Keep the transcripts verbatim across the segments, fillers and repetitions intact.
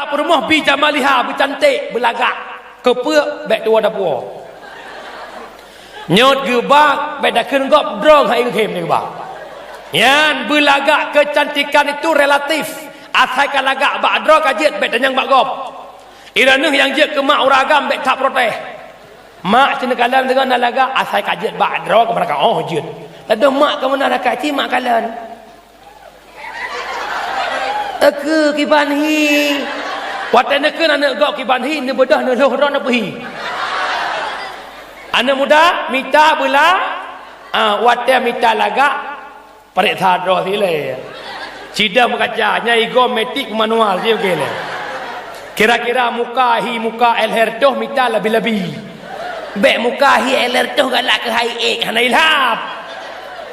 Peurumoh bi jamaliha, beucanték, beulagak. Keupeue? Bék tuwoe tapuwoe. Nyoe geuba, bék takheun gob droe hai geukhém geuba. Nyan beulagak, keucantikan itu relatif. Asai ka lagak bak droe ka jeuet, bék tanyong bak gob. Iroh neuh nyang jeuet keu mak ureueng agam bék that protes. Mak, ci neukalon sigoe na lagak, asai ka jeuet bak droe keupada ka, oh, jeuet. Lalu mak ka meunan rakai, ci mak kalon. Eukeu kiban hi. Watée neukheun aneuk gob kiban hi, neubeudôh neulhoh droe neupeuhi. Aneuk muda mita beula, ah, watée mita lagak, pareksa droe silée. Sidang meukaca, nyan igoe metik manual, si oke lé. Kira-kira muka hi, muka L H R toh mita labi-labi. Bék muka hi L H R toh galak keu hai ék, hana ilham.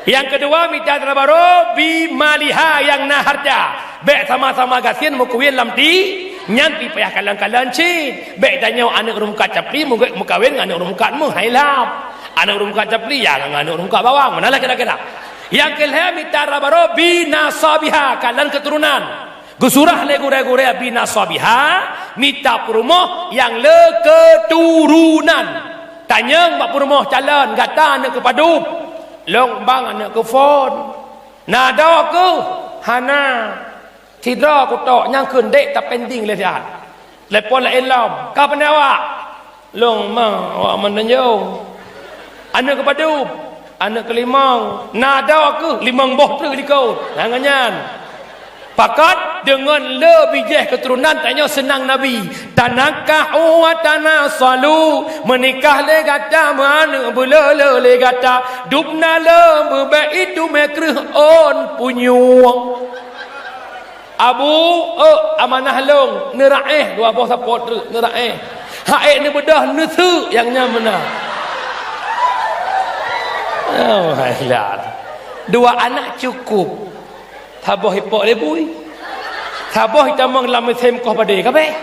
Nyang keudua, mita dara barô bi maliha nyang na hareuta. Bék sama-sama gasien meukawén lam ti, nyan pih payah kalon-kalon cit. Bék tanyoe aneuk ureueng mukat capli meugét meukawén ngon aneuk ureueng mukat meuh, hai lham. Aneuk ureueng mukat capli ya ngon aneuk ureueng mukat bawang, meunan lah kira-kira. Nyang keulhée, mita dara barô bi nasabiha, kalon keuturonan. Geusurah lé gurée-gurée bi nasabiha, mita peurumoh nyang le keuturonan. Tanyong bak peurumoh calon, gata aneuk keupadub? Lôn bang aneuk keuphon. Na adoe keuh? Hana. Sidroe kutok nyang kheun dék tapending lé siat. Telepon laén lom. Ka pandai awak? Lôn ma, awak meutanjong. Aneuk keupadub? Aneuk keulimong. Na adoe keuh? Limong boh treuk likot. Nah, ngon nyan. Pakat deungon le bijéh keuturonan tanyoe seunang Nabi. Tanakahu wa tanasalu, meunikah lé gata, meuaneuk beuleu-leu lé gata, dubna lom beubek itu mé kreueh ôn punyueng. Abu, euk, amanah lôn, neuraéh dua boh sapot treuk, neuraéh. Hak ék neubeudôh neuseuk nyang nyan meunan. Oh, hai lad. Dua anak cukup. Saboh ipok lé bui. Saboh itamong lam mesém koh padé, ka bék?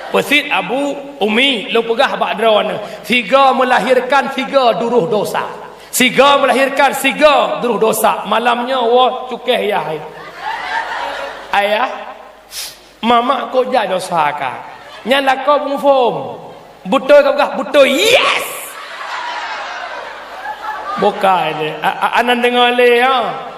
Peusit Abu, Umi, lôn peugah bak droeneuh, sigoe meulahirkan sigoe duroh dosa. Sigoe meulahirkan sigoe duroh dosa. Malam nyoe woe cukéh yah hai. Ayah, mamak kok jak dosa ka. Nyan lakoe beuphom. Beutôi ka peugah, beutôi. Yes! Bukai lé. A, a, anan deungoe lé, ha.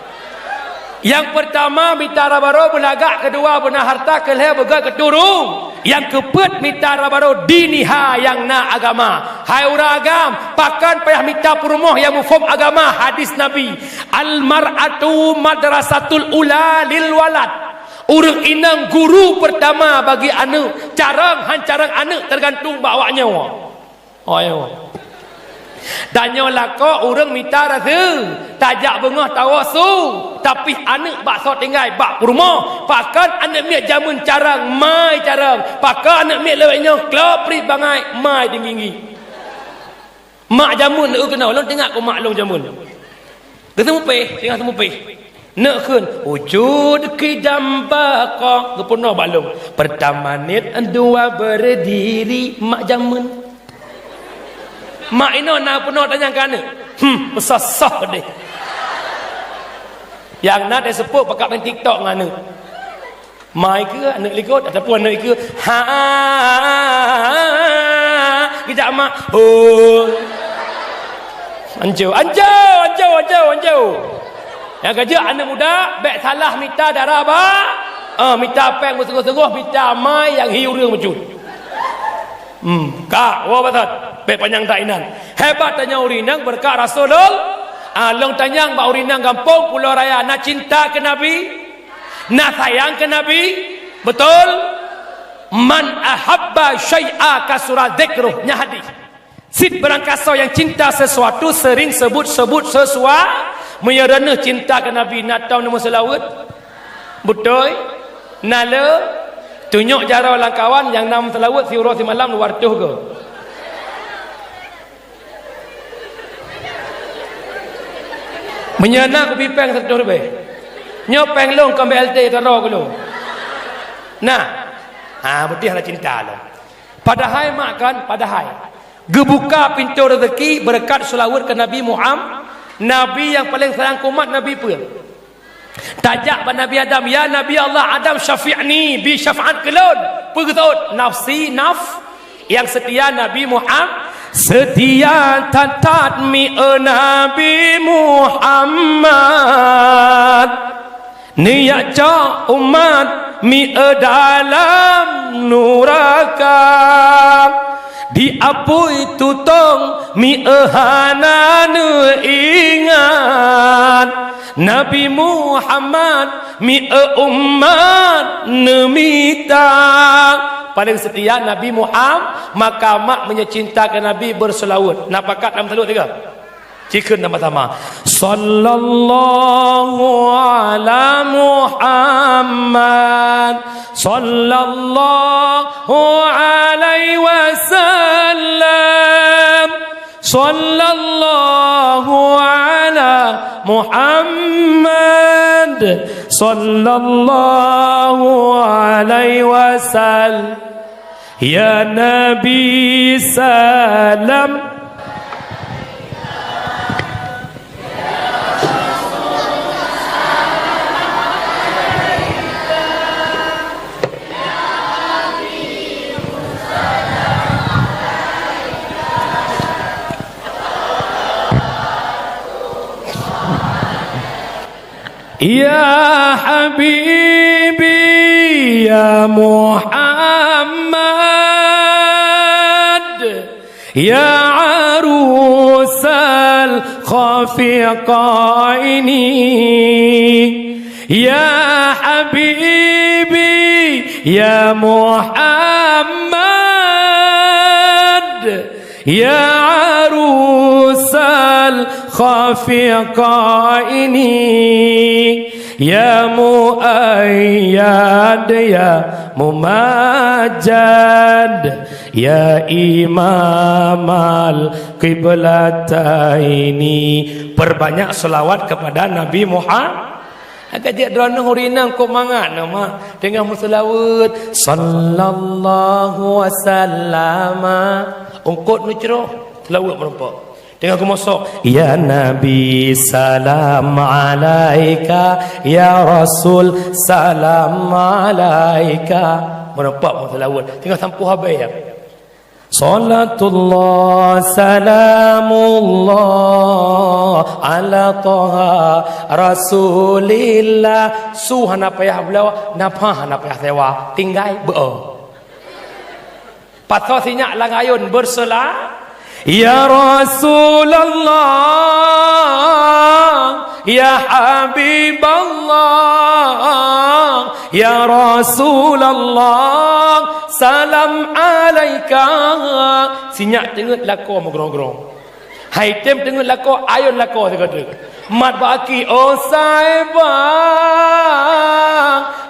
Nyang peurtama mita dara barô beulagak, keudua beuna hareuta, keulhée beugét keuturong. Nyang keupeuet mita dara barô diniha nyang na agama. Hai ureueng agam, pakon payah mita peurumoh nyang muphom agama hadis Nabi, "Al mar'atu madrasatul ula lil walad." Ureueng inong guru peurtama bagi aneuk, carông han carông aneuk teugantung bak awak nyoe. Oh, ya. Dan nyoe lakoe ureueng mita raseuki, tajak beungoh tawoe su, tapi aneuk bak soe tinggai bak peurumoh, pakon aneuk miet jameun carông, mai carông, pakon aneuk miet lawét nyoe klop prit bangai, mai dinggi-dinggi. Mak jameun, eu keunoe, lôn teuingat keu mak lôn jameun. Geuseumupéh, singoh seumupéh. Neuk kheun, "Wujud kidam baqa." Geupeunoh bak lôn. "Pertama niet, dua berdiri," mak jameun. Mak inoe na peunoh tanyong keu aneuk. Hmm, meusoh-soh deh. Nyang na teuseupôt pakat main TikTok ngon aneuk. Mai keu aneuk likot ataupun aneuk keu ha, geujak mak. Oh. Anjo, anjo, anjo, anjo, anjo. Nyang keujeuet aneuk muda, bék salah mita dara ba. Ah, mita péng beusunggoh-sunggoh, mita mai nyang hi ureueng meucut. Hmm, ka, woe batat. Bék panyang that inan. Hebat tanyoe ureueng inong beureukat Rasulul-, ah, lôn tanyong bak ureueng inong gampông Pulo Raya, na cinta keu Nabi? Na sayang keu Nabi? Beutôi? "Man ahabba syai'a kasura dzikruh," nyan hadih. Cit beurangkasoe nyang cinta sesuatu sering sebut-sebut sesua-, meunyoe droeneuh cinta keu Nabi, na tom neumeuseulaweuet? Beutôi? Na le? Tunyok jaroe lam kawan nyang na meuseulaweuet siuroe simalam dua reutôh goe. Meunyoe na, kubi péng sireutoh ribèe. Nyoe péng lôn kon B L T taro keu lôn. Nah. Ha, beutôi hana cinta lôn. Padahai mak kan, padahai. Geubuka pintoe rezeki beureukat seulaweuet keu Nabi Muham-, Nabi nyang paleng sayang keu umat Nabi peue? Tajak bak Nabi Adam, "Ya Nabi Allah Adam, syafi'ni, bi syafaat keu lôn." Peue geutot? "Nafsi, naf-," nyang seutia Nabi Muham-, seutia that-that mieu Nabi Muhammad. Neujak cok umat mieu dalam nuraka. Diapui tutong mieu hana neuingat. Nabi Muhammad mieu umat neumita. Paleng seutia Nabi Muhammad, maka mak meunyoe cinta keu Nabi beuseulaweuet. Na pakat lam seulaweuet tiga? Cikheun sama-sama. Sallallahu ala Muhammad. Sallallahu alaihi wasallam. Sallallahu ala Muhammad. Sallallahu alaihi wasallam. Ya Nabi salam. Ya habibi ya Muhammad, ya arusal khafiqaini, ya habibi ya Muhammad, ya arusal khafiqaini, ya muayyad ya mumajjad, ya imamal qiblataini. Perbanyak selawat kepada Nabi Muhammad. Agak jeuet droeneuh ureueng inong kok mangat na mak teungoh meuseulaweuet, "Sallallahu wasallama." Eungkot neucroh, seulaweuet meurumpok. Teungoh geumosok, "Ya Nabi salam alaika, ya Rasul salam alaika." Meurumpok meuseulaweuet. Teungoh sampôh habéh ya. Salatullah salamullah ala Taha Rasulillah. Su hana payah bloe, nafah hana payah sewa, tinggai beu. Pasoe sinyak lam ayôn beuseula-, Ya Rasulullah, ya Habiballah, ya Rasulullah, salam alaika. Sinyak teungeut lakoe meugrong-grong. Hai tem teungeut lakoe, ayôn lakoe sigoe treuk. Mat bak aki, "Oh Saibah,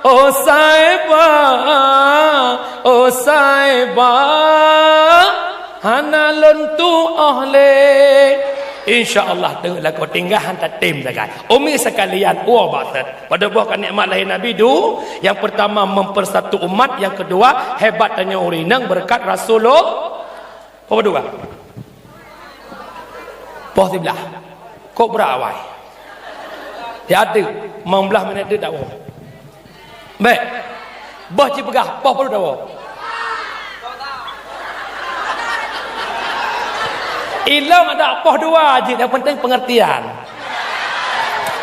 oh Saibah, oh Saibah, hana lôn tuoh lé." Insya Allah teungeut lakoe tinggai han tatem sagai. Umi sekalian, uwa bak set. Padub boh ka nikmat lahé Nabi du, nyang pertama mempersatu umat, nyang kedua hebat tanyoe ureueng inong berkat Rasulullah. Poh padub? Poh siblaih. Kok brat awai? Ya teuk, limong blaih minit teuk dakwah. Bèk. Boh ci peugah, poh padub dakwah? Ilong ada poh dua jih, yang penting pengertian.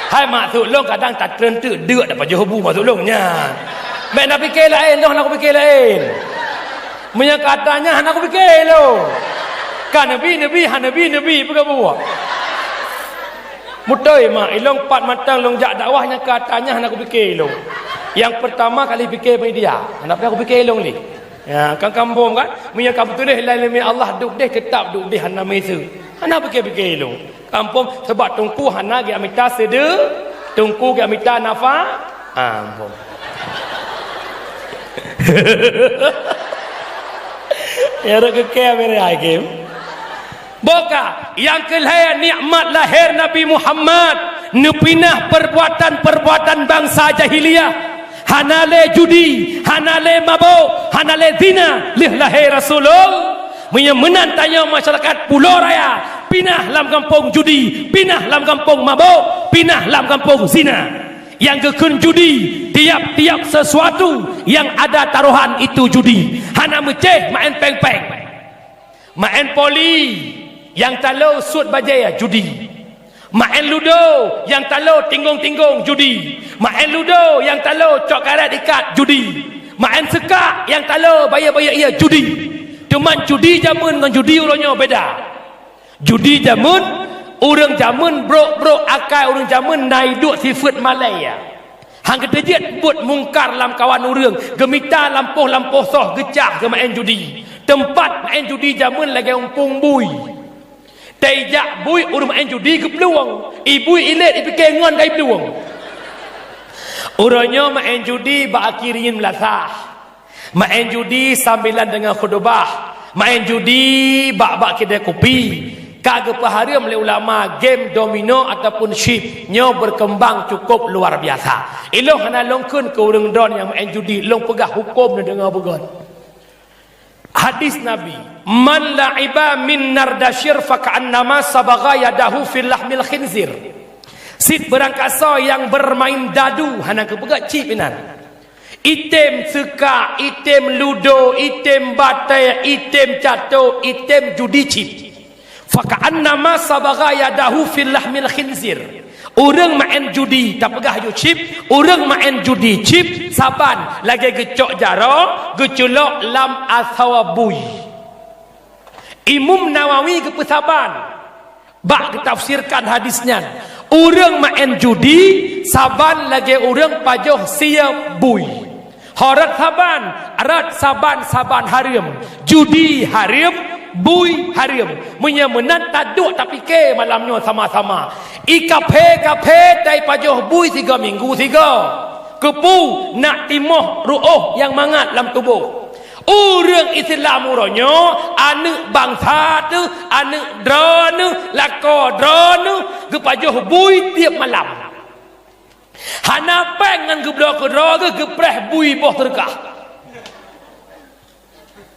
Hai maksud lôn kadang tatreun teuk deuk dapat joh bu maksud lôn nyan. Bèk na pike laén, lôn hana kupike laén. Meunyoe ka ata nyan hana kupike lôn. Ka neubi, neubi, hana neubi, neubi, peugah buet. Mutôi mak, ilong pat mantong lôn jak dakwah nyang ka ata nyan hana kupike lôn. Nyang pertama kali pike media, hana payah kupike lôn lé. Ya, kan kampung kan? Meunyoe ka beutuléh laén leumé Allah duek déh, teutap duek déh hana miseue. Hana pike-pike lôn. Kampung, sabab teungku hana geumita seudeu-, teungku geumita nafa-, ah, ampôn. Ya, rot keu kèe, Amirul Hakim. Boka, nyang keu lhèe nikmat lahé Nabi Muhammad, neupinah perbuatan-perbuatan bansa jahiliyah. Hana lé judi, hana lé mabök, hana lé zina lheueh lahé Rasulullah. Meunyoe meunan tanyoe masyarakat Pulo Raya, pinah lam gampông judi, pinah lam gampông mabök, pinah lam gampông zina. Nyang geukheun judi, tiap-tiap sesuatu yang ada taruhan itu judi. Hana meucéh maén péng-péng. Maén poli, nyang talo suet bajée, judi. Maén ludo, nyang talo tinggong-tinggong, judi. Maén ludo, nyang talo cok karet ikat, judi. Maén seukak, nyang talo bayeue-bayeue ié, judi. Teuma judi jameun ngon judi uroe nyoe beda. Judi jameun, ureuëng jameun brok-brok akai ureuëng jameun na iduek sifeuet malée. Han geuteujeuet buet mungkar lam kawan ureuëng, geumita lampôh-lampôh soh geucah geumaén judi. Teumpat maén judi jameun lagée umpung bui. Tei jak bui ureuëng maén judi geuplueng, i bui ilét ipike ngon kai plueng. Uroe nyoe maén judi bak aki ringin meulasah. Maén judi sambilan deungon khutubah, maén judi bak-bak kidai kupi, ka geupeuhareuem lé ulama game domino ataupun chip nyoe beukeumbang cukup luar biasa. Ilong hana lôn kheun keu ureuëng droe nyang maén judi, lôn peugah huköm neudeungoe beugöt. Hadis Nabi, "Man la'iba min nardasyir faka'annama sabagha yadahu fil lahmil khinzir." Cit beurangkasoe nyang beurmain dadu, hana geupeugah chip inan. Item seukak, item ludo, item batée, item cato, item judi chip. Faka'annama sabagha yadahu fil lahmil khinzir. Ureuëng maén judi, tapeugah yue chip, ureuëng maén judi chip, saban lagée geucok jaroe, geuculok lam asoe bui. Imum Nawawi geupeusaban bak geutafsirkan hadis nyan, ureuëng maén judi saban lagée ureuëng pajoh sie bui. Ho rot saban, rot saban-saban hareuem. Judi hareuem, bui hareuem. Meunyoe meunan taduek tapike malam nyoe sama-sama. I kaphé-kaphé tai pajoh bui sigoe minggu sigoe. Keupeue? Nak timoh ruoh nyang mangat lam tuboh. Ureuëng Islam uroe nyoe, aneuëk bansa teuh, aneuëk droeneuh, lakoe droeneuh, geupajoh bui tieb malam. Hana péng ngon geubloe keudroe geuh, geupreh bui boh seudeukah.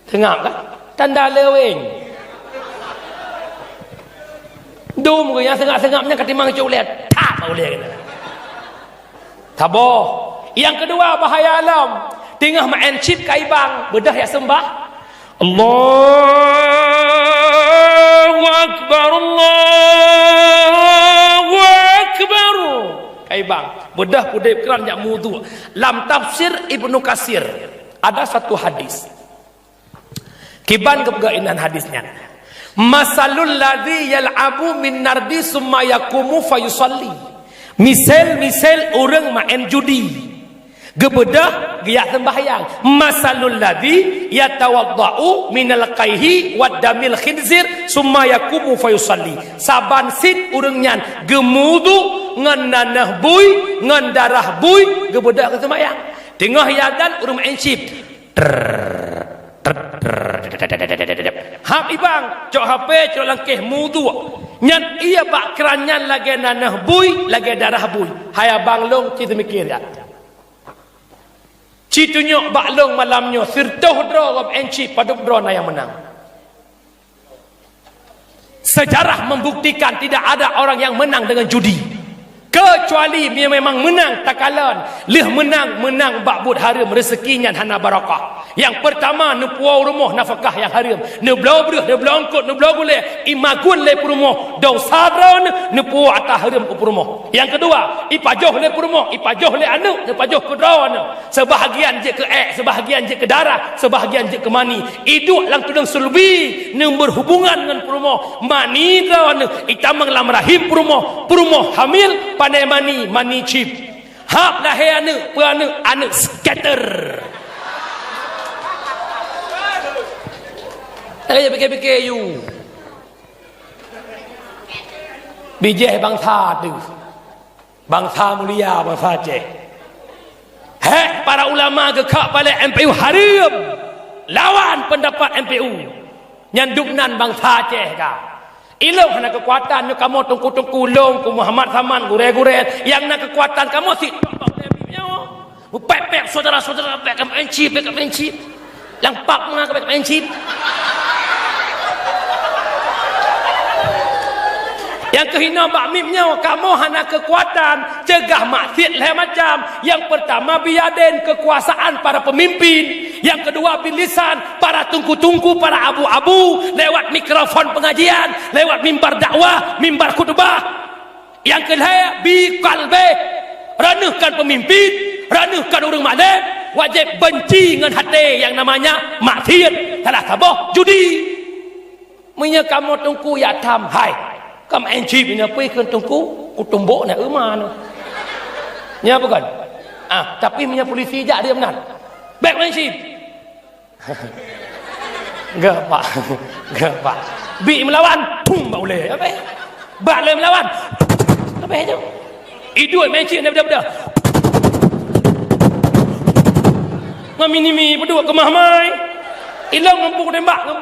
Seungab kan? Tanda leweng. Dum geuh nyang seungab-seungab nyan ka timang cok ulée. Tap ulée keunan. Saboh. Nyang keudua bahaya lom. Teungoh maén chip kai bank, beudôh jak seumbah. Allahu Akbar, Allahu Akbar. Kai bank, beudôh pudeb kran jak mudu. Lam tafsir Ibnu Katsir, ada satu hadis. Kiban geupeugah inan hadis nyan. "Masalul ladzi yal'abu min nardi summa yaqumu fayusalli." Misel-misel ureuëng maén judi. Geubeudôh geujak seumbahyang. "Masalul ladzi yatawadda'u minal qaihi wad damil khinzir summa yaqumu fayusalli." Saban cit ureuëng nyan geumudu ngon nanah bui, ngon darah bui, geubeudôh geuseumbahyang. Teungoh azan ureuëng maén chip. Trrr, trrr, trrr. Hab i bank, cok H P, cok lam keh, mudu. Nyan ié bak kran nyan lagée nanah bui, lagée darah bui. Hai abang lôn, ci teumikir ya. Ci tunyok bak lôn malam nyoe, sirtoh droe gob enci padub droe na nyang meunang. Sejarah membuktikan tidak ada orang yang menang dengan judi. Kecuali dia memang menang takalon, lheueh menang, menang bak buet hareuem, rezeki nyan hana barokah. Yang pertama, neupuwoe rumoh nafakah nyang hareuem, neubloe breueh, neubloe eungkot, neubloe gulée, imagun lé peurumoh, dosa droeneuh, neupuwoe ata hareuem u peurumoh. Yang kedua, ipajoh lé peurumoh, ipajoh lé aneuëk, neupajoh keu droeneuh. Sebahagian jeuet keu ék, sebahagian jeuet keu darah, sebahagian jeuet keu mani. Iduek lam tuleueng sulbi, neuberhubungan ngon peurumoh. Mani droeneuh itamong lam rahim peurumoh, peurumoh hamil, pandai mani, mani cip. Hab lahé aneuëk, peu aneuëk, aneuëk scatter. Eh, pikir-pikir you. Bijéh bansa teuh. Bansa mulia, bansa Aceh. Hék para ulama geukak balek M P U hareuem lawan peundapat M P U. Nyan dum nan bansa Aceh ka. Ilong hana keukuatan nyoe kamoe teungku-teungku lôn, ku Muhammad Saman, gurée-gurée nyang na keukuatan kamoe si nyoe. Mupék-pék syedara-syedara, bék ka maén chip, bék ka maén chip. Lam pap na ka bék ka maén chip. Nyang keuhinoe bak miet nyoe, kamoe hana keukuatan ceugah maksiet lhée macam. Nyang peurtama biadén, keukuasaan para peumimpin. Nyang keudua bilisan, para teungku-teungku, para abu-abu, lewat mikrofon pengajian, lewat mimbar dakwah, mimbar khutbah. Nyang keulhée biqalbéh, reuneuhkan peumimpin, reuneuhkan ureuëng malém, wajéb beunci ngon até nyang namanya maksiet, salah saboh judi. Meunyoe kamoe teungku jak tham, hai, ka maén chip nyoe pih kheun teungku, kutumbok na euma nyoe. Nyan bukan? Ah, tapi meunyoe polisi jak dia meunan. Bék maén chip. Geupak. Geupak. Bik meulawan, pum bak ulée. Apa? Bak lé meulawan. Apa itu? Iduek maén chip na beda-beda. Ngon minimi peuduek keumah mai. Ilong ngon puk tembak ngon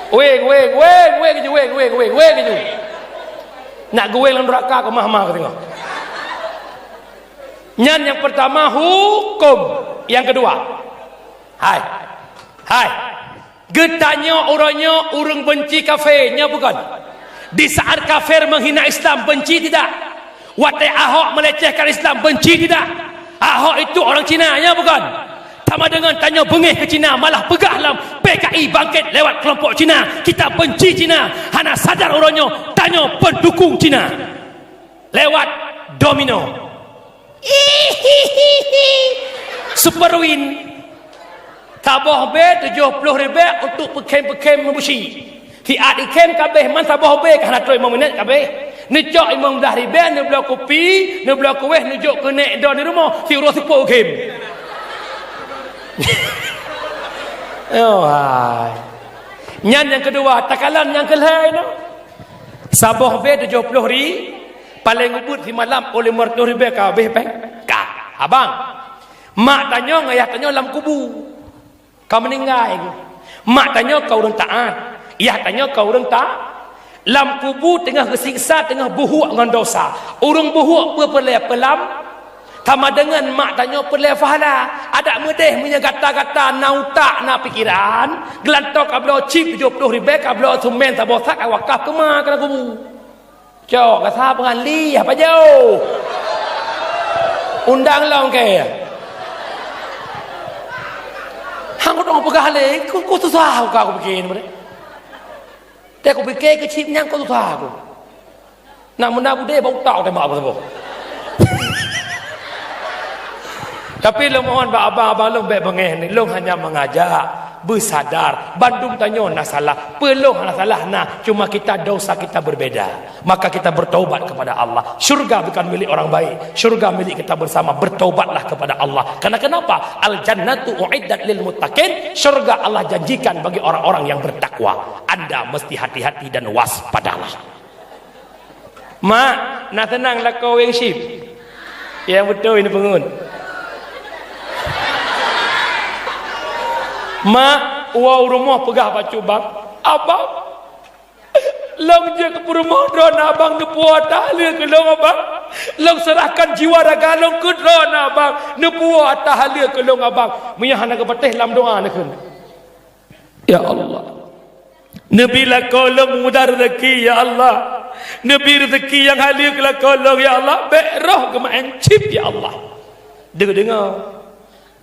Weng, weng, weng, weng ju, weng, weng, weng, weng ju. Nak geuweng lam nuraka keu mah-mah geutanyoe. Nyan nyang peurtama huköm, nyang keudua. Hai. Hai. Geutanyoe uroe nyoe ureuëng beunci kafé, nyoe bukan? Di saat kafir menghina Islam, beunci tidak? Watée Ahok melecehkan Islam, beunci tidak? Ahok itu orang Cina, ya bukan? Sama dengan tanyoe beungéh keu Cina, malah peugah lam P K I bangkét lewat kelompok Cina, kita benci Cina, hana sadar uroe nyoe tanyoe pendukung Cina. Lewat domino. Superwin. Saboh bé tujoh ploh ribée untuk peukhém-peukhém meubusi. Siat ikhém kabéh man saboh bé ka hana troh limong minét kabéh. Neucok limong blah ribée, neubloe kupi, neubloe kuéh, neujok keu nék droe di rumoh, siuroe seupôt ikhém. Oh, hai. Nyan nyang keudua, takalon nyang keulhée nyoe. Saboh bé tujoh ploh ri, paléng ubit simalam óh limong reutôh ribée ka habéh péng. Ka, abang. Mak tanyoe ngon ayah tanyoe lam kubu. Ka meuninggai geuh. Mak tanyoe ka ureuëng taát, yah tanyoe ka ureuëng ta-, lam kubu teungoh geusiksa, teungoh buhuk ngon dosa. Ureuëng buhuk peue peureulée peulam, sama deungon mak tanyoe peureulée pahala. Adak meudeh meunyoe gata-gata na utak, na pikeran, geulantoe ka bloe chip tujoh ploh ribée, ka bloe seumén saboh sak, ka wakaf keu ma keu lam kubu. Cok, gata peungali, apa jauh? Undang lom keu. Hang kudong peugah lé, ku, ku susah ku ka kupike ni. Teuh kupike keu chip nyan ku susah ku. Nak meunan budé bak utak tembak apa saboh. Tapi lôn mohon bak abang-abang lôn bék beungéh ni, lôn hanya mengajak, beusadar, bandum tanyoe na salah. Peue lôn hana salah na, cuma kita dosa kita berbeda. Maka kita bertaubat kepada Allah. Syurga bukan milik orang baik. Syurga milik kita bersama. Bertaubatlah kepada Allah. Karena kenapa? Al jannatu uiddat lil muttaqin. Syurga Allah janjikan bagi orang-orang yang bertakwa. Anda mesti hati-hati dan waspadalah. Mak, na seunang lakoe weng chip? Nyang beutôi ni peungeut. Mak, woe u rumoh peugah bacut bang, "Abang, lôn jeuet keu peurumoh droeneuh abang, neupuwoe ata haleue keu lôn abang. Lôn seurahkan jiwa raga lôn keu droeneuh abang, neupuwoe ata haleue keu lôn abang." Meunyoe hana geupatéh lam doa neukheun. Ya Allah. Neubi lakoe lôn mudah rezeki, ya Allah. Neubi rezeki nyang haleue keu lakoe lôn, ya Allah. Bék roh geumaén chip, ya Allah. Deungoe-deungoe.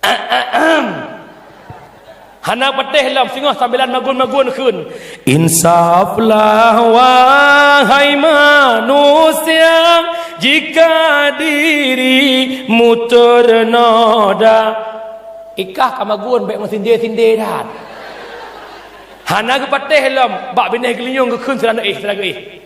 Ahem. Hana patéh lom singoh sambilan magun-magun kheun. Insaflah, wahai manusia, jika dirimu ternoda. Ikah ka magun bék meusindé-sindé that. Hana geupatéh lom, bak binéh geulinyueng geukheun sira neuéh, sira geuéh.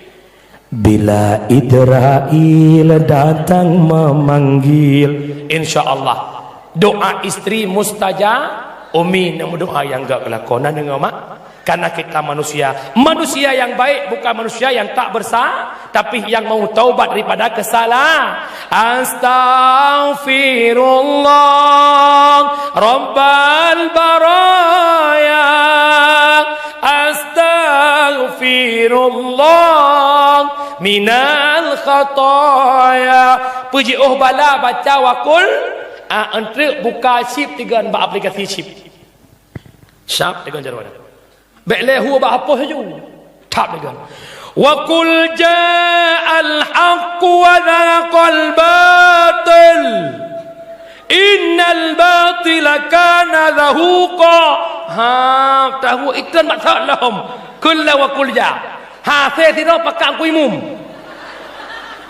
Bila Israel datang memanggil. Insya Allah, doa istri mustajab, umi nak meudoa nyang gak geulakoe. Na deungoe, Mak? Karena kita manusia. Manusia yang baik bukan manusia yang tak bersa-, tapi yang mau taubat daripada kesalahan. Astaghfirullah, Rabbal baraya. Astaghfirullah minal khataya. Peujiôh bala baca wakul, ah, entrek buka chip tigan bak aplikasi chip. Chip tigan jaroe. Bék lé hu bak hapus laju. Hab deungon. "Wa qul ja'al haqqu wa zahaqal batil. Innal batila kana zahuqa." Ha, tahu iklan maksud lom. Kul la wa qul ja. Ha, se sidroe pakat ku imum.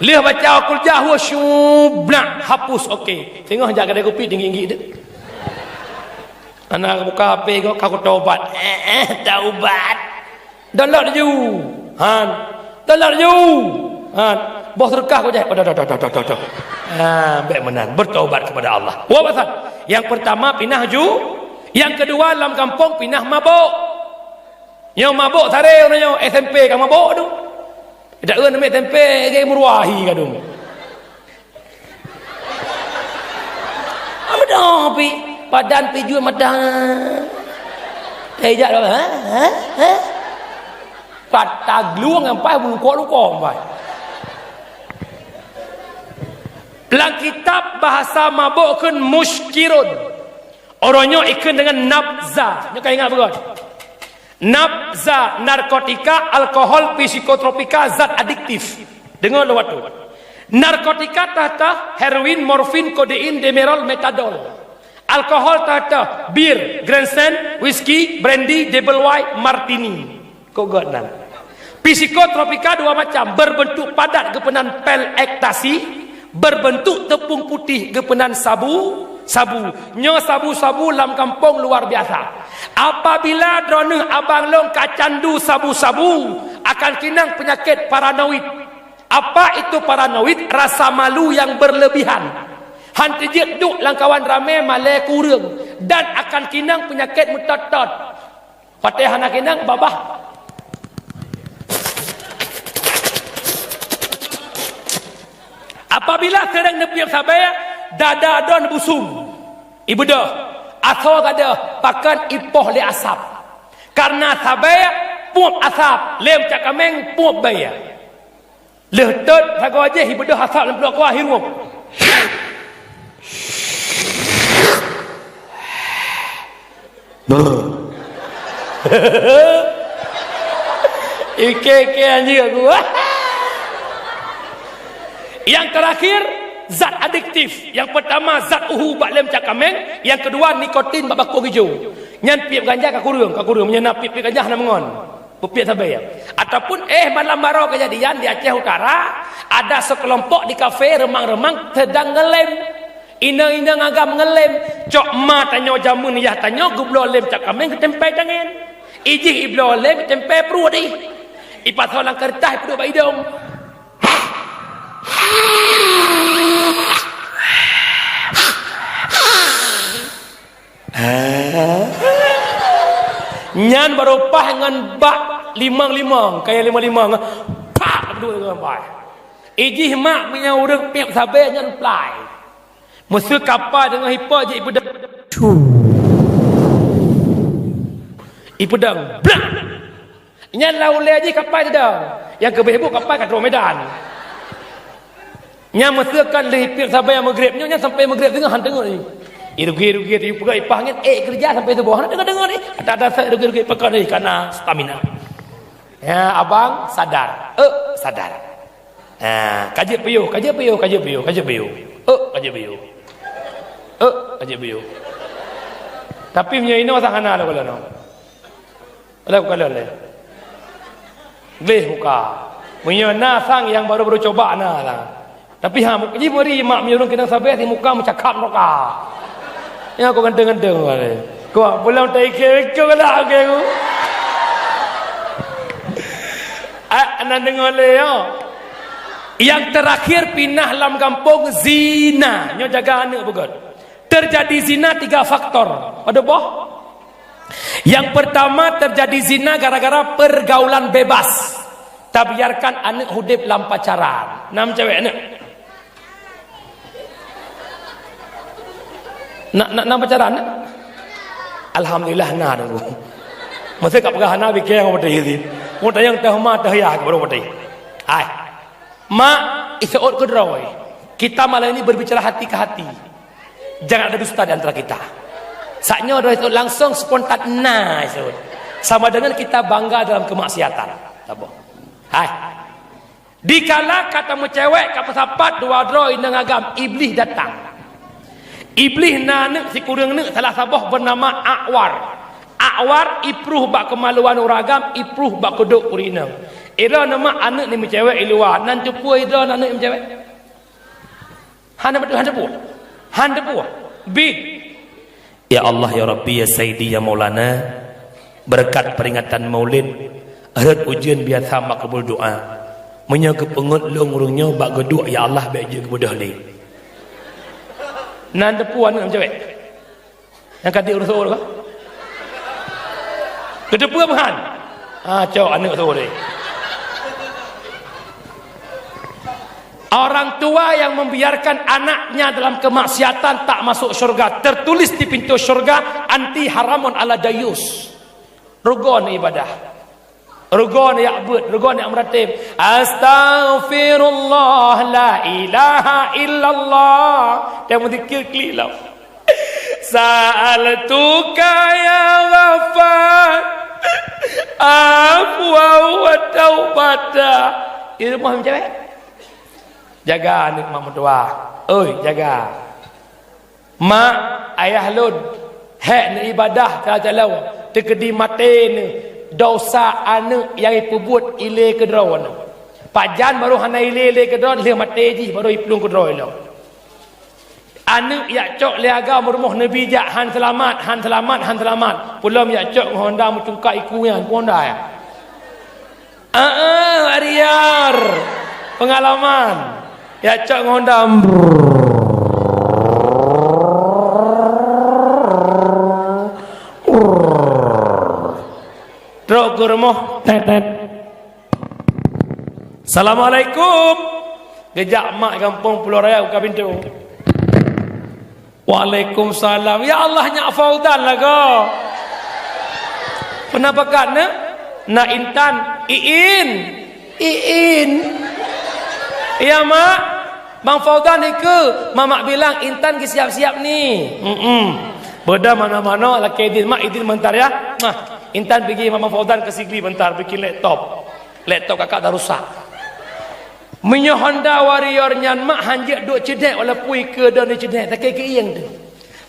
Lheueh baca wa qul ja, hua syubnak, hapus, oke. Singoh jak kedai kupi tinggi-tinggi tu. Anak buka H P kau, kau taubat. Eh, eh, taubat. Download laju. Han. Download laju. Han. Boh seudeukah kau jai. Oh, dah, dah, dah. Ha, bèk meunan. Bertaubat kepada Allah. Wa basan. Yang pertama pinah ju. Yang kedua lam gampông pinah mabôk. Nyoe mabôk saré uroe nyoe S M P ka mabôk tu. Dak eun mé S M P ge meuruahi ka dum. Amudah pi padan pi jue madah. Eh, jak dah, ha? Ha? Ha? Patah geluang sampai meulukok-lukok sampai. Lam kitab bahasa mabôk kheun muskirun. Uroe nyoe ikheun deungon nabza. Nyoe ka ingat beugöt. Nabza, narkotika, alkohol, psikotropika, zat adiktif. Deungoe lôn watèe. Narkotika teuh-teuh heroin, morfin, kodein, demerol, metadol. Alkohol teuh-teuh bir, Grandstand, whisky, brandy, double Y, martini. Kok göt nan. Psikotropika dua macam, berbentuk padat geupeunan pil ekstasi, berbentuk tepung putih geupeunan sabu, sabu. Nyoe sabu-sabu lam gampông luar biasa. Apabila droeneuh abang lôn ka candu sabu-sabu, akan kinang penyakit paranoid. Apa itu paranoid? Rasa malu yang berlebihan. Han teujeuet duek lam kawan ramé malèe kureueng dan akan kinang penyakit meutot-tot. Patéh hana kinang babah. Apabila seuréng neupiep sabé, dada droe busum. Ibeudôh, asoe gadôh, pakon ipoh lé asap. Karena sabé puôb asap, lé meucak kaméng puôb bèe. Lheueh tot sagoe jih ibeudôh asap lam pluek kuah hirup. Ike-ike anjing aku. Yang terakhir, zat adiktif. Yang pertama, zat uhu bak lé meucak kaméng. Yang kedua, nikotin bak bakong ijo. Nyan piep ganja ka kureueng, ka kureueng. Meunyoe na piep-piep ganja hana meungon. Peupiep sabé. Ataupun, eh, malam baroe kejadian di Aceh Utara, ada sekelompok di kafe remang-remang sedang ngelem. Inong-inong agam ngelem. Cok ma tanyoe jameun yah tanyoe geubloe lem cak kaméng geutempé tangen. Ijih ibloe lem geutempé pruet ih. Ipasoe lam keureutah ipeuduek bak idong. Hah? Nyan baru paih ngon bak limong-limong, kaya limong-limong. Pak, dua limong paih. Ijih mak meunyoe ureueng piep sabé nyan plai. Meuseu kapa deungoe hipa jih ipeudang. Ipeudang. Blah! Nyan lam ulèe jih kapai teudong. Nyang keubeh bu kapai ka troh Medan. Nyan meuseu kan lheueh piep sabe nyang meugreb nyoe, nyan sampai meugreb teungoh han teungoh jih. Irugi-rugi teuh peugah ipah ngen, eh, keureuja sampai suboh. Hana deungoe-deungoe jih. Ada-ada sa irugi-rugi peugah jih kana stamina. Ya, abang sadar. Eh, sadar. Ha, ka jeuet piôh, ka jeuet piôh, ka jeuet piôh, ka jeuet piôh. Eh, ka jeuet piôh. Eh, ka jeuet piôh. Tapi meunyoe inoe sang hana lôn kalon. Lôn kalon lé. Gleh muka. Meunyoe na sang nyang baru-baru coba na sang. Tapi ha, muka jih meuri mak meunyoe ureueng keunong sabe, di muka meucakap muka. Nyang aku ganteng-ganteng lé. Kuah pulang tai ke, ke lah, oke, aku. Ah, na deungoe lé, yo. Yang terakhir pinah lam gampông zina. Nyoe jaga aneuk beugöt. Terjadi zina tiga faktor. Padub boh? Yang pertama terjadi zina gara-gara pergaulan bebas. Tabiarkan aneuk hudeb lam pacaran. Nam cewek aneuk. Nak, nak, nak pacaran, nak? Alhamdulillah, na dulu. Masa kat peugah hana, bikeng apa tadi? Mau tanya, tah ma, tah ya, baru apa tadi? Hai. Mak, iseuôt keudroe. Kita malam ini berbicara hati ke hati. Jangan ada dusta di antara kita. Saat nyoe droe iseuôt langsung spontan na iseuôt. Sama dengan kita bangga dalam kemaksiatan. Saboh. Hai. Dikala ka tameucewek ka meusapat dua droe inong agam, Iblih datang. Iblih na aneuk sikureueng neuk salah saboh beunama Akwar. Akwar ipruh bak keumaluan ureueng agam, ipruh bak keudok ureueng inong. Idroe neumak aneuk ni meucewek i luwa, nan teupeue idroe aneuk ni meucewek? Hana beutôi, hana teupeue. Hana teupeue. Bit. Ya Allah, ya Rabbi, ya Sayyidi, ya Maulana, beureukat peuringatan Maulid, rhot ujeuen biasa makbul doa. Meunyoe geupeungeut lôn ureueng nyoe bak geuduek, ya Allah, bék jeuet geubeudôh lé. Nan teupeue aneuk meucewek. Nyang ka di ureueng seuôt ka? Geuteupeue meuhan? Ah, cok aneuk seuôt deh. Orang tua yang membiarkan anaknya dalam kemaksiatan tak masuk syurga. Tertulis di pintu syurga, "Anti haramun ala dayus." Rugon ibadah. Rugon yak beuet, rugon yak meuratéb. Astaghfirullah, la ilaha illallah. Dia meudzikir klik lah. Sa'altuka ya Ghaffar afwa wa taubata. Di rumoh macam mana? Jaga aneuk mak meutuah. Oi, jaga. Mak, ayah lôn, hék neuibadah teucalon, teukeudi maté neuh, desya aneuk nyang ipeubuet ilée keudroe neuh. Pajan barô hana ilée lé keudroe, lheueh maté jih barô iplueng keudroe lom. Aneuk jak cok lé agam rumoh Nabi jak, han seulamat, han seulamat, han seulamat. Peulom jak cok ngon honda meucungkak iku nyan, peue honda nyan? Heeh, Harrier. Peungalaman. Jak cok ngon honda. Trok keu rumoh, tet, tet. Assalamualaikum. Geujak mak gampông Pulo Raya buka pintoe. Waalaikumsalam. Ya Allah, nyak Fauzan lagoe. Peue na pakat na? Na Intan. Iin. Iin. Ya, Mak. Bang Fauzan ikeue. Mamak bilang Intan geusiap-siap ni. Mm-mm. Beudah manoe-manoe lakée idin. Mak, idin meubentar ya. Nah, Intan pigi Mamak Fauzan keu Sigli meubentar bikin laptop. Laptop kakak dah rusak. Meunyoe Honda Warrior nyan mak hanjeuet duek ceunek walaupun ikeue dua ni ceunek, sakét keuieng teuh.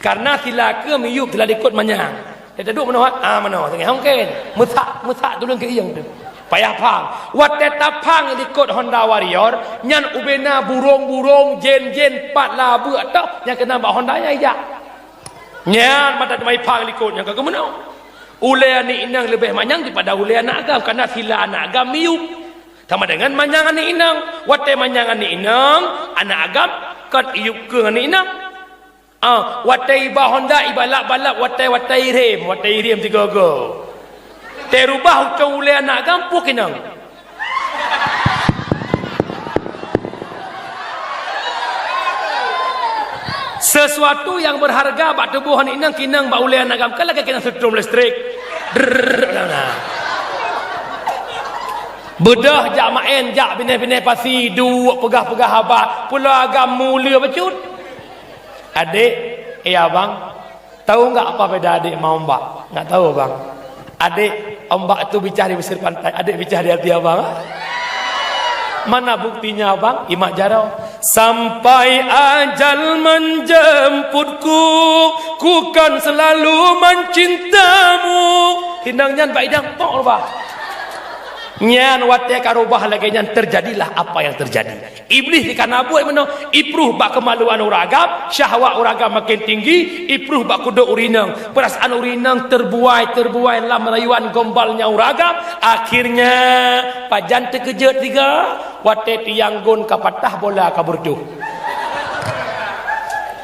Karena sila keue miyueb sila likot manyang. Dia teuduek meunoe, ah, meunoe, tengah mungkin. Meusak, meusak tuleueng keuieng teuh. Payah phang. Watée taphang likot Honda Warrior, nyan ubena burong-burong, jen-jen, pat labeuk toh, nyang keunong bak Honda nyan ijak. Nyan mata teumai phang likot nyang ka geumeunoe. Ulée aneuk inong leubeh manyang daripada ulée anak agam, karena sila anak agam miyueb. Sama dengan manyang aneuk inong. Watée manyang aneuk inong, anak agam kon iyueb keueng aneuk inong. Ah, watée iba honda, iba lap-balap, watée-watée irem, watée irem tiga-tiga. Tée rubah ucong ulée anak agam, puih inong. Sesuatu yang berharga bak tuboh aneuk inong kinong bak ulée aneuk agam, kan lagée kinong setrum listrik. Drrrr, nah. Beudoh jak maén, jak binéh-binéh pasi, duek peugah-peugah haba, pulo agam mulia bacut. Adék, eh abang, tahu enggak apa beda adék sama ombak? Enggak tahu, Bang. Adék, ombak itu bicah di pesisir pantai, adék bicah di hati abang. Mana buktinya, Bang? Imat jaroe. Sampai ajal menjemputku, ku kan selalu mencintamu. Tinang nyan bak idang tok rubah. Nyan watée ka rubah lagée nyan terjadilah apa yang terjadi. Iblih dikana buet meunoe, ipruh bak keumaluan ureueng agam, syahwat ureueng agam makin tinggi, ipruh bak kudok ureueng inong, peurasaan ureueng inong terbuai-terbuai lam rayuan gombalnya ureueng agam. Akhirnya, pajan teukeujot tiga, watée tiang gon ka patah, bola ka beureutoh.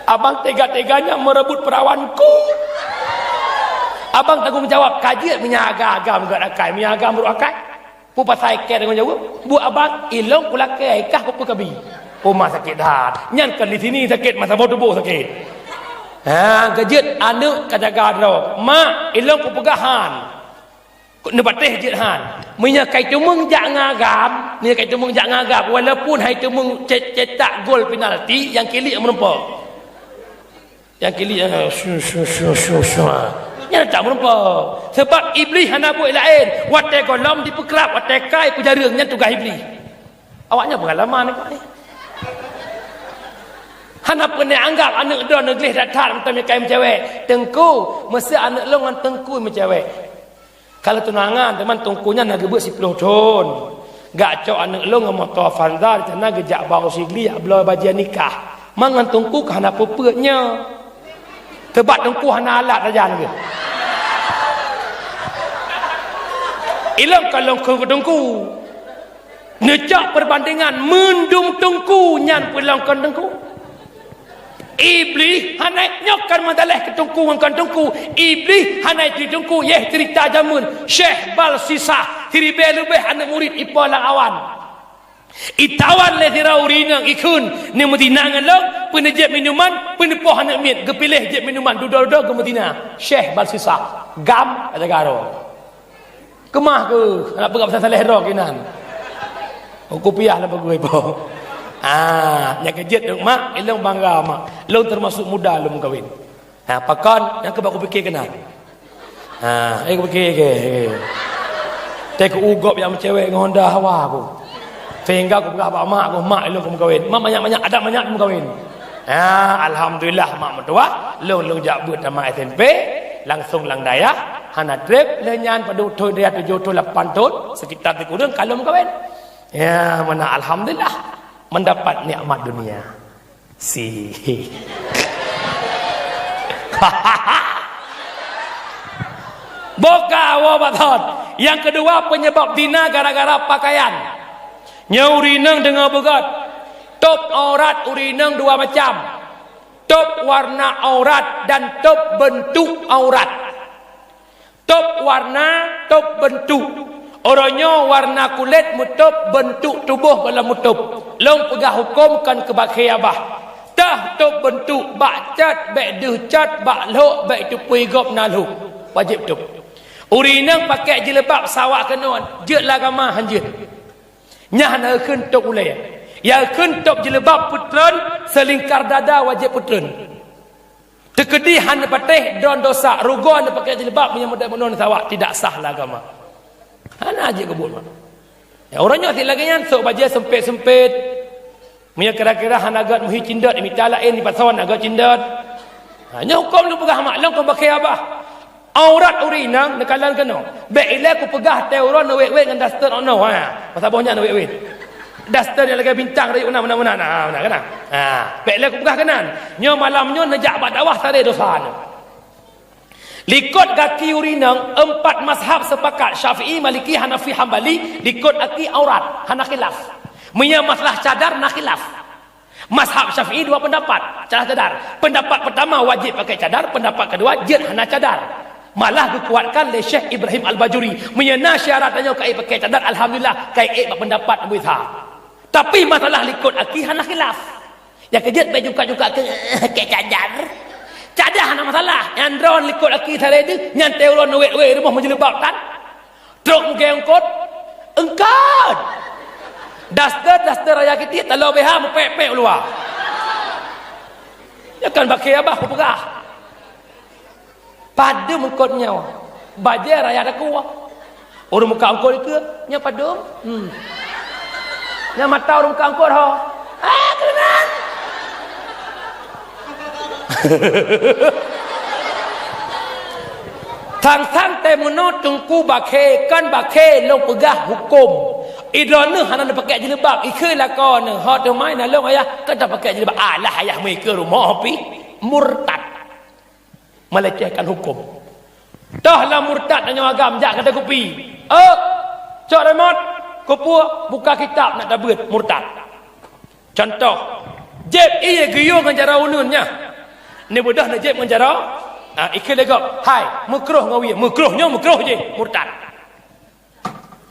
Abang tega-teganya merebut perawanku. Abang tanggung jawab, ka jeuet meunyo agam-agam gét akai, meunyo agam brok akai. Peue pasai kée deungon jaweueb? Buet abang, ilong kulakée, kah kupeue kabi. Uma sakét that. Nyan kon di sini sakét, masa boh tuboh sakét. Ha, ka jeuet aneuk ka jaga droe. Mak, ilong kupeugah han. Neupatéh jeuet han. Meunyoe kai teumeung jak ngon agam, meunyoe kai teumeung jak ngon agam, walaupun hai teumeung ce-, cetak gol penalti, nyang kilik meureumpok. Nyang kilik, ah, su, su, su, su, su, ah. Nyan tak meureumpok. Sebab Iblih hana buet laén. Watée gohlom dipeukrab, watée kai peujareueng, nyan tugaih Iblih. Awaknyan peungalaman ni, Pak, ni. Hana peureunah anggab aneuëk droe neugleh that-that mantong meukai meucewek. Teungku, meuseu aneuëk lôn ngon teungku meucewek. Kalau tunangan, teuma teungku nyan na geubeuet siploh thon. Gak cok aneuëk lôn ngon moto Avanza, di sana geujak ba u Sigli jak bloe bajée nikah. Ma ngon teungku ka hana peue-peue nyoe. Teubak teungku hana alat sajan geuh. Ilong ka lôn kheun keu teungku. Neucok peubandingan meundum teungku nyan peulong kon teungku. Iblih hana nyoe kan meudaléh keu teungku ngon kon teungku. Iblih hana jiteungku yeh cerita jameun Syekh Balsisah siribée leubeh aneuëk murit ipo lam awan. Itawan lé sidroe ureuëng inong ikheun, neumeuzina ngon lôn, peuneujép minuman, peuneupoh aneuëk miet, geupiléh jép minuman, dudoe-dudoe geumeuzina. Syekh Balsisah, gam, jaga droe. Keumah keuh, hana peugah pasal saléh droe keunan. Kupiah lam peugui po. Ah, nyang keujeuet dong mak, ilong bangga mak. Lôn teumasuk muda lôn meukawen. Ha, pakon nyang keuh bak kupike keunan. Ha, eh kupike ke. Teuka ugop nyang meucewek ngon Honda Hawa ku. Sehingga kupeugah bak mak ku, mak ilong kumeukawen. Mak manyak-manyak, adak manyak kumeukawen. Ha, alhamdulillah mak meutuah, lôn lôn jak beuet tamat S M P, langsung lam dayah, hana treb lé nyan padub thon dayah tujoh thon lapan thon, sekitar sikureueng ka lôn meukawen. Ya, meunan alhamdulillah mendapat nikmat dunia. Si. Boka woe bathon. Nyang keudua peunyeubab zina gara-gara pakaian. Nyoe ureuëng inong deungoe beugét. Tôb aurat ureuëng inong dua macam. Tôb warna aurat dan tôb beuntuk aurat. Tôb warna, tôb beuntuk. Uroe nyoe warna kulét meutôb, beuntuk tuboh gohlom meutôb. Lôn peugah huköm kon keu bakhe abah. Tah tôb beuntuk, bak cot bék deuh cot, bak lhok bék teupui gob na lhok. Wajéb tôb. Ureuëng inong pakè jilbab sawa keunoe, jeuet lam agama han jeuet. Nyan hana kheun tôb ulée. Nyang kheun tôb jilbab peutreun, seulingkar dada wajéb peutreun. Teukeudi hana patéh droe dosa, rugoe hana pakè jilbab meunyoe meudat meunoe sawa, tidak sah lam agama. Hana jeuet keu buet mak. Ya, ureuëng nyoe sit lagée nyan, sôk bajée seumpét-seumpét. Meunyoe kira-kira hana gét meuhi cindot, mita laén dipasoe hana gét cindot. Ha, nyoe huköm lôn peugah mak, lôn kon bakhe abah. Aurat ureuëng inong neukalon keunoe. Bék ilée kupeugah teuh uroe neuwét-wét ngon daster ono, ha. Masa boh nyan neuwét-wét. Daster nyang lagée bintang rayeuk na meunan-meunan. Ha, meunan kan? Ha, bék ilée kupeugah keunan. Nyoe malam nyoe neujak bak dakwah sabe dosa nyoe. Likot gaki ureuëng inong, empat mazhab sepakat, Syafi'i, Maliki, Hanafi, Hambali, likot gaki aurat, hana khilaf. Meunyoe masalah cadar na khilaf. Mazhab Syafi'i dua pendapat, cadar-cadar. Pendapat pertama wajéb pakai cadar, pendapat kedua jeuet hana cadar. Malah geukuatkan lé Syekh Ibrahim Al-Bajuri. Meunyoe na syarat tanyoe ka pakai cadar, alhamdulillah, ka ék bak pendapat Abu Ishaq. Tapi masalah likot aki hana khilaf. Nyang keujeuet bék juga-juga keu, keu cadar. Cadar hana masalah. Nyang droe likot aki sabe deuh, nyan teuh uroe neuwét-wét rumoh meujilbab tan. Trok mugée eungkot, eungkot. Daster, daster raya kitiek, taloe B H meupék-pék u luwa. Nyoe kan bakhe abah kupeugah. Padum eungkot nyoe, bajée raya takue. Ureuëng muka eungkot dikeue, nyoe padum. Hmm. Nyoe mata ureuëng muka eungkot ho. Ah, keunan. Sang-sang teuh meunoe teungku bakhe, kon bakhe lôn peugah huköm. Idroeneuh hana neupakai jilbab, ikheun lakoe neuh, ho teuma na lôn ayah, kon tapakek jilbab. Alah ayah meuikeue rumoh pih, murtad. Melecehkan huköm. Toh lam murtad tanyoe agam jak kata kupi. Eh, cok remot, kupuek, buka kitab nak tabeuet murtad. Contoh, jieb ié geuyue ngon jaroe uneuen nyan. Neubeudôh neujép ngon jaroe, ah, ikheun lé gob, "Hai, meukroh ngon wie." Meukroh nyoe meukroh jih, murtad.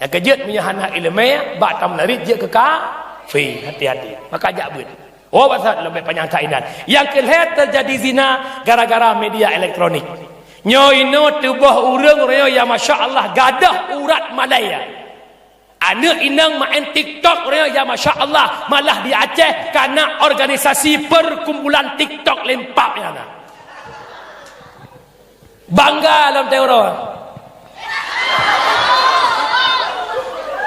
Nyang keujeuet meunyoe hana iéleumé, bak tameularit jeuet keu kafé, hati-hati. Maka jak beuet. Oh, bak saat lom bèk panyang that inan. Nyang keu lhèe teujadi zina gara-gara media elektronik. Nyoe inoe tuboh ureueng, ureueng nyoe ya masya Allah gadôh urat malèe. Aneuk inong maén TikTok, ureueng nyoe ya masya Allah, malah di Aceh kana organisasi perkumpulan TikTok lempap nyan na. Bangga lom teuroe.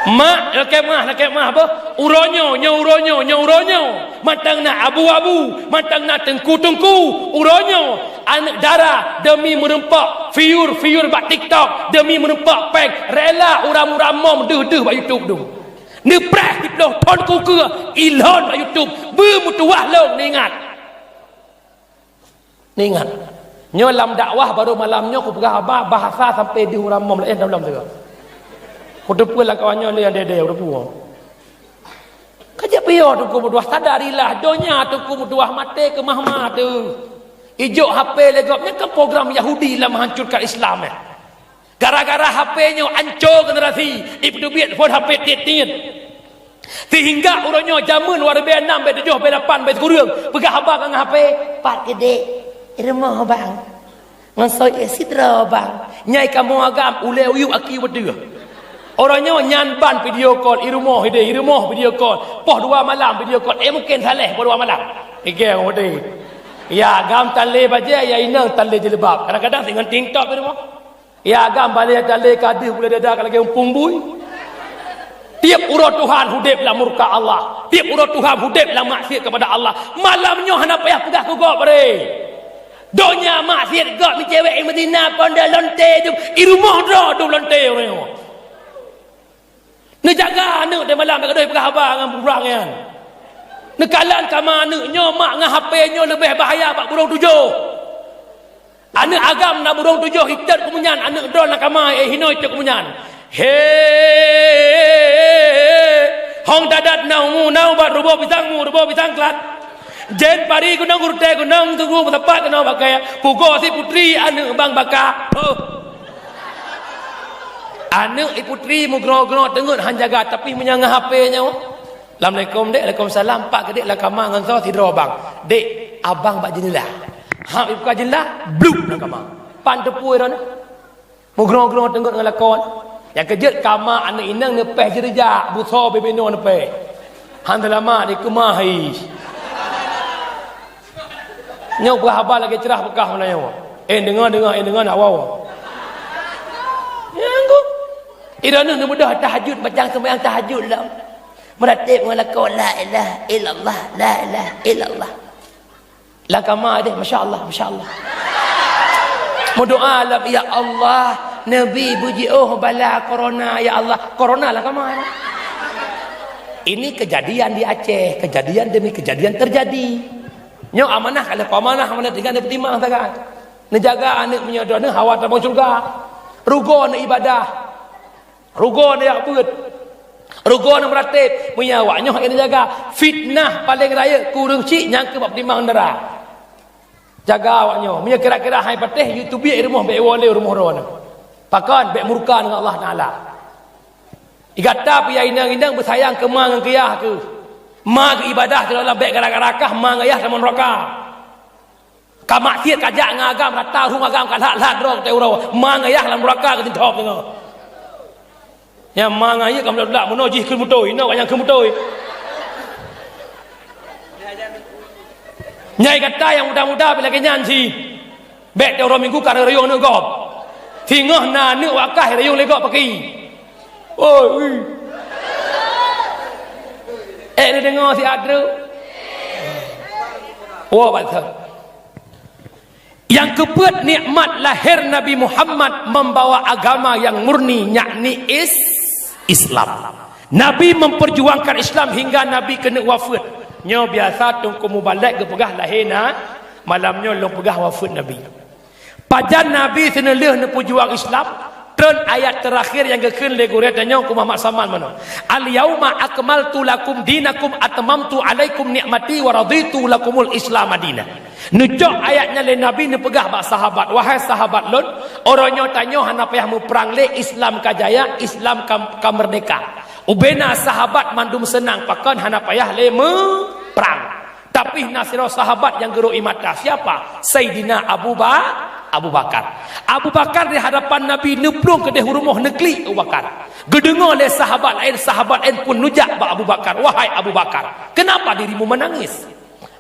Mak, lakée meu'ah, lakée meu'ah boh. Uroe nyoe, nyoe uroe nyoe, nyoe uroe nyoe. Mantong na abu-abu, mantong na teungku-teungku. Uroe nyoe, aneuëk dara demi meureumpok viewer-viewer bak TikTok, demi meureumpok péng, rela uram-uram mom deuh-deuh bak YouTube dum. Neupreh siplôh thon kukeue ilôn bak YouTube, beumeutuwah lôn, neuingat. Neuingat, nyoe lam dakwah barô malam nyoe kupeugah haba bahasa sampai deuh uram mom laén dalam teuga. Kuteupeue lam kawan nyoe lé nyang dede, kuteupeue. Ka jeuet piôh teungku meutuwah, sadarilah, donya teungku meutuwah, maté keumah-mah teuh. Ijok H P lé gob, nyan kan program Yahudi lam meuhancurkan Islam, eh. Gara-gara H P nyoe anco generasi, ipeudubiet phon H P tiet-tiet. Sehingga uroe nyoe jameun wareubée nam, bée tujoh, bée lapan, bée sikureueng, peugah haba ngon H P, "Pat keudeh, i rumoh bang. Ngon soe sidroe bang. Nyai kamoe agam ulée uyuek aki beuteuh." Uroe nyoe nyan ban video call, i rumoh ideh, i rumoh video call, poh dua malam video call, eh mungken saleh poh dua malam. Igeng udeh. Ya agam tan lé bajée, ya inong tan lé jilbab. Kadang-kadang si ngon TikTok i rumoh. Ya agam balée talé ka deuh bulée dada ka lagée umpung bui. Tieb uroe Tuhan udeb lam murka Allah. Tieb uroe Tuhan udeb lam maksiet keupada Allah. Malam nyoe hana payah peugah keu gob, bre. Donya maksiet gob meucewek i Madinah, ponda lonte dum, i rumoh droe dum lonte uroe nyoe. Neujaga aneuëk di malam, bék gadôh peugah haba ngon ureuëng nyan. Neukalon kama aneuëk nyoe, mak ngon H P nyoe leubeh bahaya bak burông tujoh. Aneuëk agam na burông tujoh itot keumeunyan, aneuëk droe na kama, eh, hinoe itot keumeunyan. He, hong dadat na ungu na ubat ruboh pisang mu, ruboh pisang klat. Jen pari gunong gurte gunong tugu meusapat keunoe bakée, pugoe si putri aneuëk bang baka. Oh. Aneuëk i putri meugroe-groe teungeut han jaga, tapi meunyoe ngon H P nyoe, "Assalamualaikum, Dek." "Waalaikumsalam." "Pat keudeh lam kama ngon soe sidroe bang?" "Dek, abang bak jeundela." Ha, ibuka jeundela, blub lam kama. Pan teupue droeneuh. Meugroe-groe teungeut ngon lakoe. Nyang keujeuet kama aneuëk inong neupeh jeurijak, busoe bibinoe neupeh. Han seulamat dikeumah ih. Nyoe peugah haba lagée ceurah peugah meunyoe. Eh, deungoe, deungoe, eh, deungoe, nak woe. Nyang ku. Iroeneuh neubeudôh tahajud, bacang seumayang tahajud lom. Meuratéb ngon lakoe, "La ilaha illallah, la ilaha illallah." Lam kama deh, masya Allah, masya Allah. Meudoa lom, "Ya Allah, neubi beujiôh bala korona, ya Allah." Korona lam kama. Ini kejadian di Aceh, kejadian demi kejadian terjadi. Nyoe amanah, kalau amanah, amanah tinggal di Timang sagai. Neujaga aneuëk meunyoe droeneuh hawa tamong syeuruga. Rugoe neuibadah. Rugoe neuyak beuet. Rugoe neumeuratéb. Meunyoe awak nyoe hana jaga, fitnah paleng rayeuk kureueng cit nyang keu bak Timang dara. Jaga awak nyoe. Meunyoe kira-kira hai patéh, yue teubiet i rumoh, bék woe lé u rumoh droeneuh. Pakon? Bék murka deungon Allah Taala. Igata pih ya inong-inong beusayang keu ma ngon keu yah kheueh. Ma geuibadah keu Allah, bék gara-gara kah ma ngon yah tamong neuraka. Ka maksiet ka jak ngon agam, rata ureuëng agam ka lhat-lhat droe teuh uroe. Ma ngon yah lam neuraka geutintob deungoe. Nyang ma ngon yah ka meulak-lak meunoe jih keu beutôi, inoe nyang keu beutôi. Nyai gata nyang muda-muda pih lagée nyan cit. Bék teuh uroe Minggu ka reuyong aneuëk gob. Singoh na aneuëk wakah reuyong lé gob paki. Oi, ui. Eh, neudeungoe siat treuk. Woe, bansa. Nyang keupeuet nikmat lahé Nabi Muhammad membawa agama nyang murni, yakni is-, Islam. Nabi memperjuangkan Islam hingga Nabi keuneuk wafeuet. Nyoe biasa Teungku Mubalek geupeugah lahé na, malam nyoe lôn peugah wafeuet Nabi. Pajan Nabi seuneulheueh neupeujuang Islam, treun ayat teurakhir nyang geukheun lé gurée tanyoe keu Muhammad Saman meunoe, "Al-yauma akmaltu lakum dinakum atmamtu alaikum ni'mati wa raditu lakumul Islama dina." Neucok ayat nyan lé Nabi neupeugah bak sahabat, "Wahai sahabat lôn, uroe nyoe tanyoe hana payah meuprang lé, Islam ka jaya, Islam ka, ka meurdeka." Ubena sahabat mandum seunang, pakon hana payah lé meuprang. Tapi na sidroe sahabat nyang geurok ie mata. Siapa? Saidina Abu Ba-, Abu Bakar. Abu Bakar di hadapan Nabi neuplueng keudeh u rumoh neuklik Abu Bakar. Geudeungoe lé sahabat laén, sahabat laén pun neujak bak Abu Bakar, "Wahai Abu Bakar, kenapa dirimu menangis?"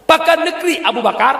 Pakon neuklik Abu Bakar?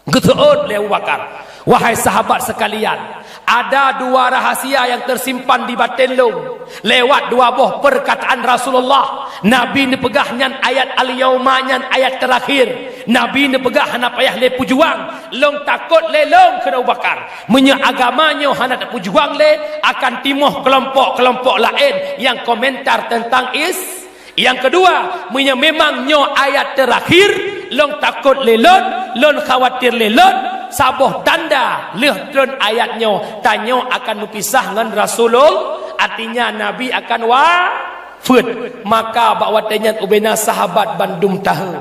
Geuseuôt lé Abu Bakar, "Wahai sahabat sekalian, ada dua rahasia yang tersimpan di batin lôn lewat dua boh perkataan Rasulullah. Nabi neupeugah nyan ayat al-yauma, nyan ayat terakhir. Nabi neupeugah hana payah lé peujuang. Lôn takot lé lôn," kheun Abu Bakar. "Meunyoe agama nyoe hana tapeujuang lé, akan timoh kelompok-kelompok laén nyang komentar teuntang is-, Nyang keudua, meunyoe memang nyoe ayat terakhir, lôn takot lé lôn, lôn khawatir lé lôn, saboh tanda lheueh treun ayat nyoe, tanyoe akan meupisah ngon Rasulullah, artinya Nabi akan wafeuet. Maka bak watée nyan ubena sahabat bandum tahe.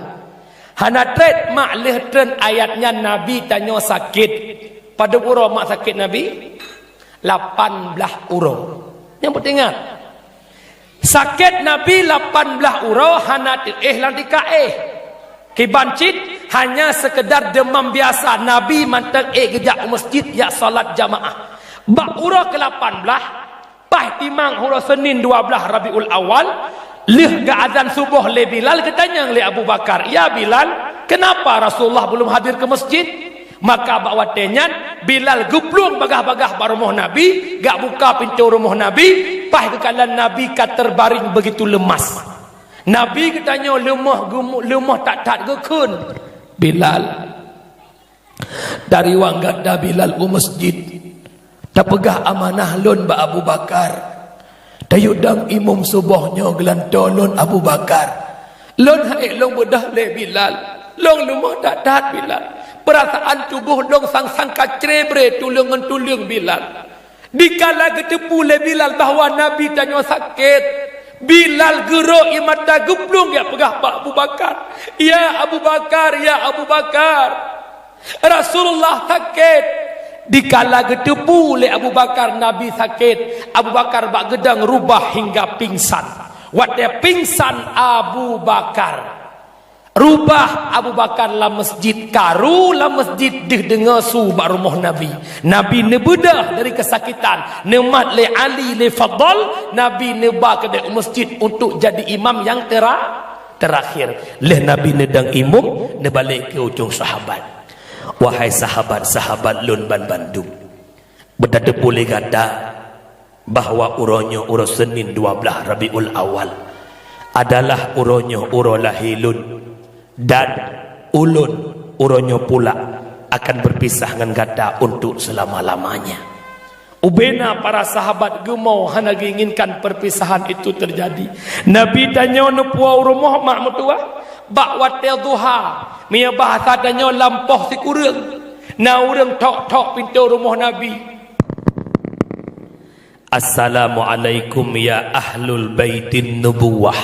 Hana treb mak lheueh treun ayat nyan Nabi tanyoe sakét. Padub uroe mak sakét Nabi? Lapan blaih uroe. Nyang peuingat, sakét Nabi lapan blaih uroe hana teuéh lam tika éh. Kiban cit hanya sekedar demam biasa, Nabi mantong ék geujak u masjid jak salat jamaah. Bak uroe keu lapan blaih, paih timang uroe Senin dua blaih Rabiul Awal, lheueh geuazan suboh lé Bilal, geutanyong lé Abu Bakar, "Ya Bilal, kenapa Rasulullah belum hadir ke masjid?" Maka bak watée nyan, Bilal geuplueng bagaih-bagaih bak rumoh Nabi, geujak buka pintoe rumoh Nabi, paih geukalon Nabi ka terbaring begitu lemas. Nabi geutanyoe leumoh geumu-, leumoh that-that geukheun, "Bilal, tariwang gata Bilal u masjid, tapeugah amanah lôn bak Abu Bakar. Tayue dong imum suboh nyoe geulantoe lôn Abu Bakar. Lôn han ék lôn beudôh lé Bilal. Lôn leumoh that-that Bilal. Peurasaan tuboh lôn sang-sang ka cre-bre tuleueng ngon tuleueng Bilal." Dikala geuteupeue lé Bilal bahwa Nabi tanyoe sakét, Bilal geurok ie mata geuplueng jak peugah bak Abu Bakar, "Ya Abu Bakar, ya Abu Bakar, Rasulullah sakét." Dikala geuteupeue lé Abu Bakar Nabi sakét, Abu Bakar bak geudong rubah hingga pingsan. Watée pingsan Abu Bakar, rubah Abu Bakar lam masjid, karu lam masjid deuh deungoe su bak rumoh Nabi. Nabi neubeudôh dari keusakitan, neumat lé Ali, lé Fadl, Nabi neuba keudeh u masjid untuk jadi imam nyang tera-, terakhir. Lheueh Nabi neudong imum, neubalek keu ujong sahabat. Wahai sahabat-sahabat lôn banbandum, beutateupeue lé gata bahwa uroe nyoe, uroe Senin dua blaih Rabiul Awal, adalah uroe nyoe uroe lahé lôn, dan ulôn uroe nyoe pula akan berpisah ngon gata untuk selama-lamanya. Ubena para sahabat geumo hana geuinginkan perpisahan itu terjadi. Nabi tanyoe neupuwoe u rumoh mak meutuwah bak watée duha, meunyoe bahasa tanyoe lampôh sikureueng, na ureuëng thok-thok pintoe rumoh Nabi. "Assalamualaikum ya ahlul baitin nubuwah."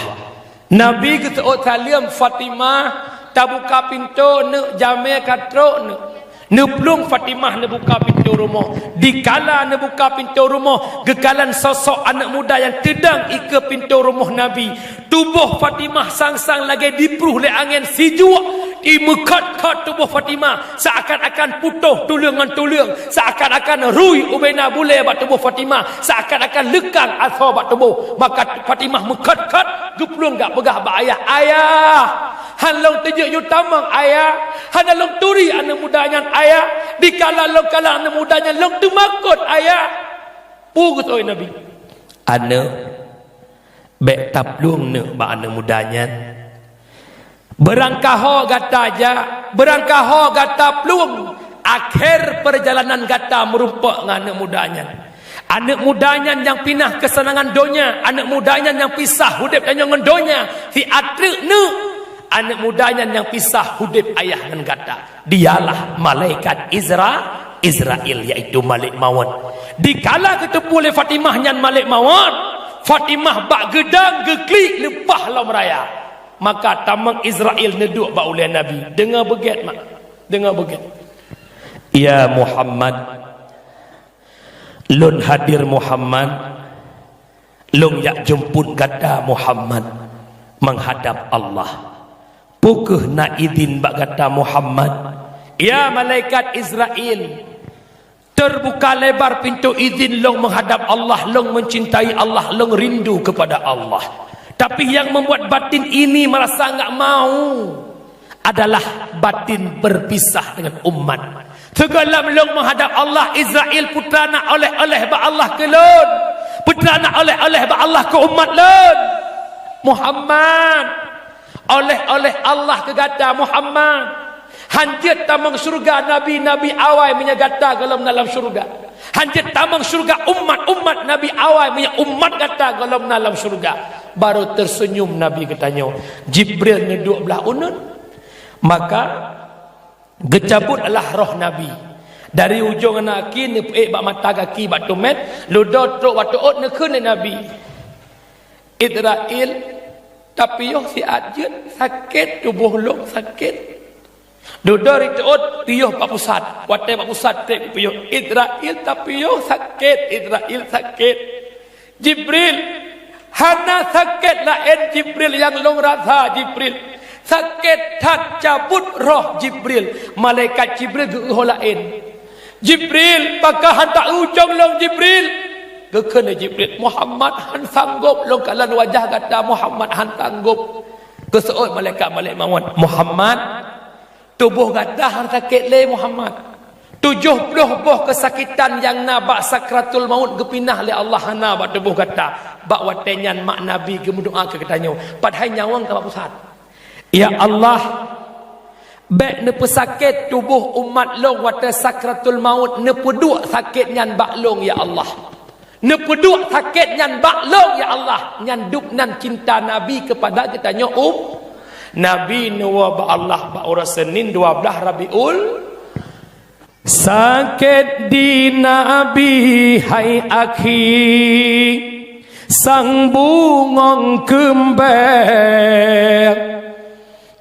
Nabi geuseuôt saleuem, Fatimah tabuka pintoe, neuk jamé ka trok neuk. Neuplueng Fatimah neubuka pintoe rumoh. Dikala neubuka pintoe rumoh, geukalon sosok aneuëk muda nyang teudong ikeue pintoe rumoh Nabi. Tuboh Fatimah sang-sang lagée dipruh lé angén sijuek, imeukot-kot tuboh Fatimah, seakan-akan putôh tuleueng ngon tuleueng, seakan-akan rui ubena bulée bak tuboh Fatimah, seakan-akan leukang asoe bak tuboh. Maka Fatimah meukot-kot, geuplueng jak peugah bak ayah, "Ayah, han lôn teujeuet yue tamong ayah, hana lôn turi aneuëk muda nyan ayah, dikala lôn kalon aneuëk muda nyan lôn teumakot ayah." Peue geuseuôt Nabi? "Aneuëk, bék taplueng neuk bak aneuëk muda nyan. Beurangkaho gata jak, beurangkaho gata plueng, akhé peurjalanan gata meurumpok ngon aneuëk muda nyan. Aneuëk muda nyan nyang pinah keuseunangan donya, aneuëk muda nyan nyang pisah udeb tanyoe ngon donya, siat treuk neuk. Aneuëk muda nyan nyang pisah udeb ayah ngon gata, dialah malaikat Izra-, Izrail, yaitu malek mawöt." Dikala geuteupeue lé Fatimah nyan malek mawöt, Fatimah bak geudong geuklik leupah lom raya. Maka tamong Izrail neuduek bak ulée Nabi. Deungoe beugét mak. Deungoe beugét. "Ya Muhammad, lôn hadir Muhammad. Lôn jak jemput gata Muhammad menghadap Allah. Peu kheueh na idin bak gata Muhammad?" "Ya malaikat Izrail, terbuka lebar pintoe idin lôn menghadap Allah, lôn mencintai Allah, lôn rindu kepada Allah. Tapi yang membuat batin ini merasa enggak mau, adalah batin berpisah dengan umat. Sigohlom lôn menghadap Allah, Izrail, peue na oleh-oleh bak Allah keu lôn? Peue na oleh-oleh bak Allah keu umat lôn? Muhammad, oleh-oleh Allah keu gata, Muhammad. Hanjeuet tamong syeuruga nabi-nabi awai meunyoe gata gohlom na lam syeuruga. Hanjeuet tamong syeuruga umat-umat nabi awai meunyoe umat gata gohlom na lam syeuruga. Baru tersenyum Nabi geutanyoe. Jibril neuduek blah uneuen. Maka geucabutlah roh Nabi. Dari ujong aneuk gaki neupeuék bak mata gaki bak tumet, ludoe trok bak teuôt neukheun lé Nabi. Izrail, tapiôh siat jeuet, sakét tuboh lôn, sakét. Dudoe di teuôt, piôh bak pusat. Watée bak pusat treb piôh, Izrail tapiôh sakét, Izrail sakét. Jibril, hana sakét laén Jibril nyang lôn rasa Jibril. Sakét that cabot roh Jibril. Malaikat Jibril geu-eu ho laén. Jibril, pakon han ta-ujong lôn Jibril? Geukheun lé Jibril, Muhammad han sanggob lôn kalon wajah gata, Muhammad han sanggob. Geuseuôt malaikat Malakul Maut, Muhammad, tuboh gata han sakét lé Muhammad. Tujoh ploh boh keusakitan nyang na bak sakratul maut geupinah lé Allah hana bak tuboh gata. Bak watée nyan mak Nabi geumeudoá keu geutanyoe, padahai nyawöng ka bak pusat. Ya Allah, bék neupeusakét tuboh umat lôn watée sakratul maut, neupeuduek sakét nyan bak lôn, ya Allah. Neupeuduek sakét nyan bak lôn, ya Allah. Nyan dub nan cinta Nabi keupada geutanyoe um-, Nabi neuwoe bak Allah bak uroe Senin dua blaih Rabiul. Sakét di Nabi hai akhi, sang bungöng keumbée,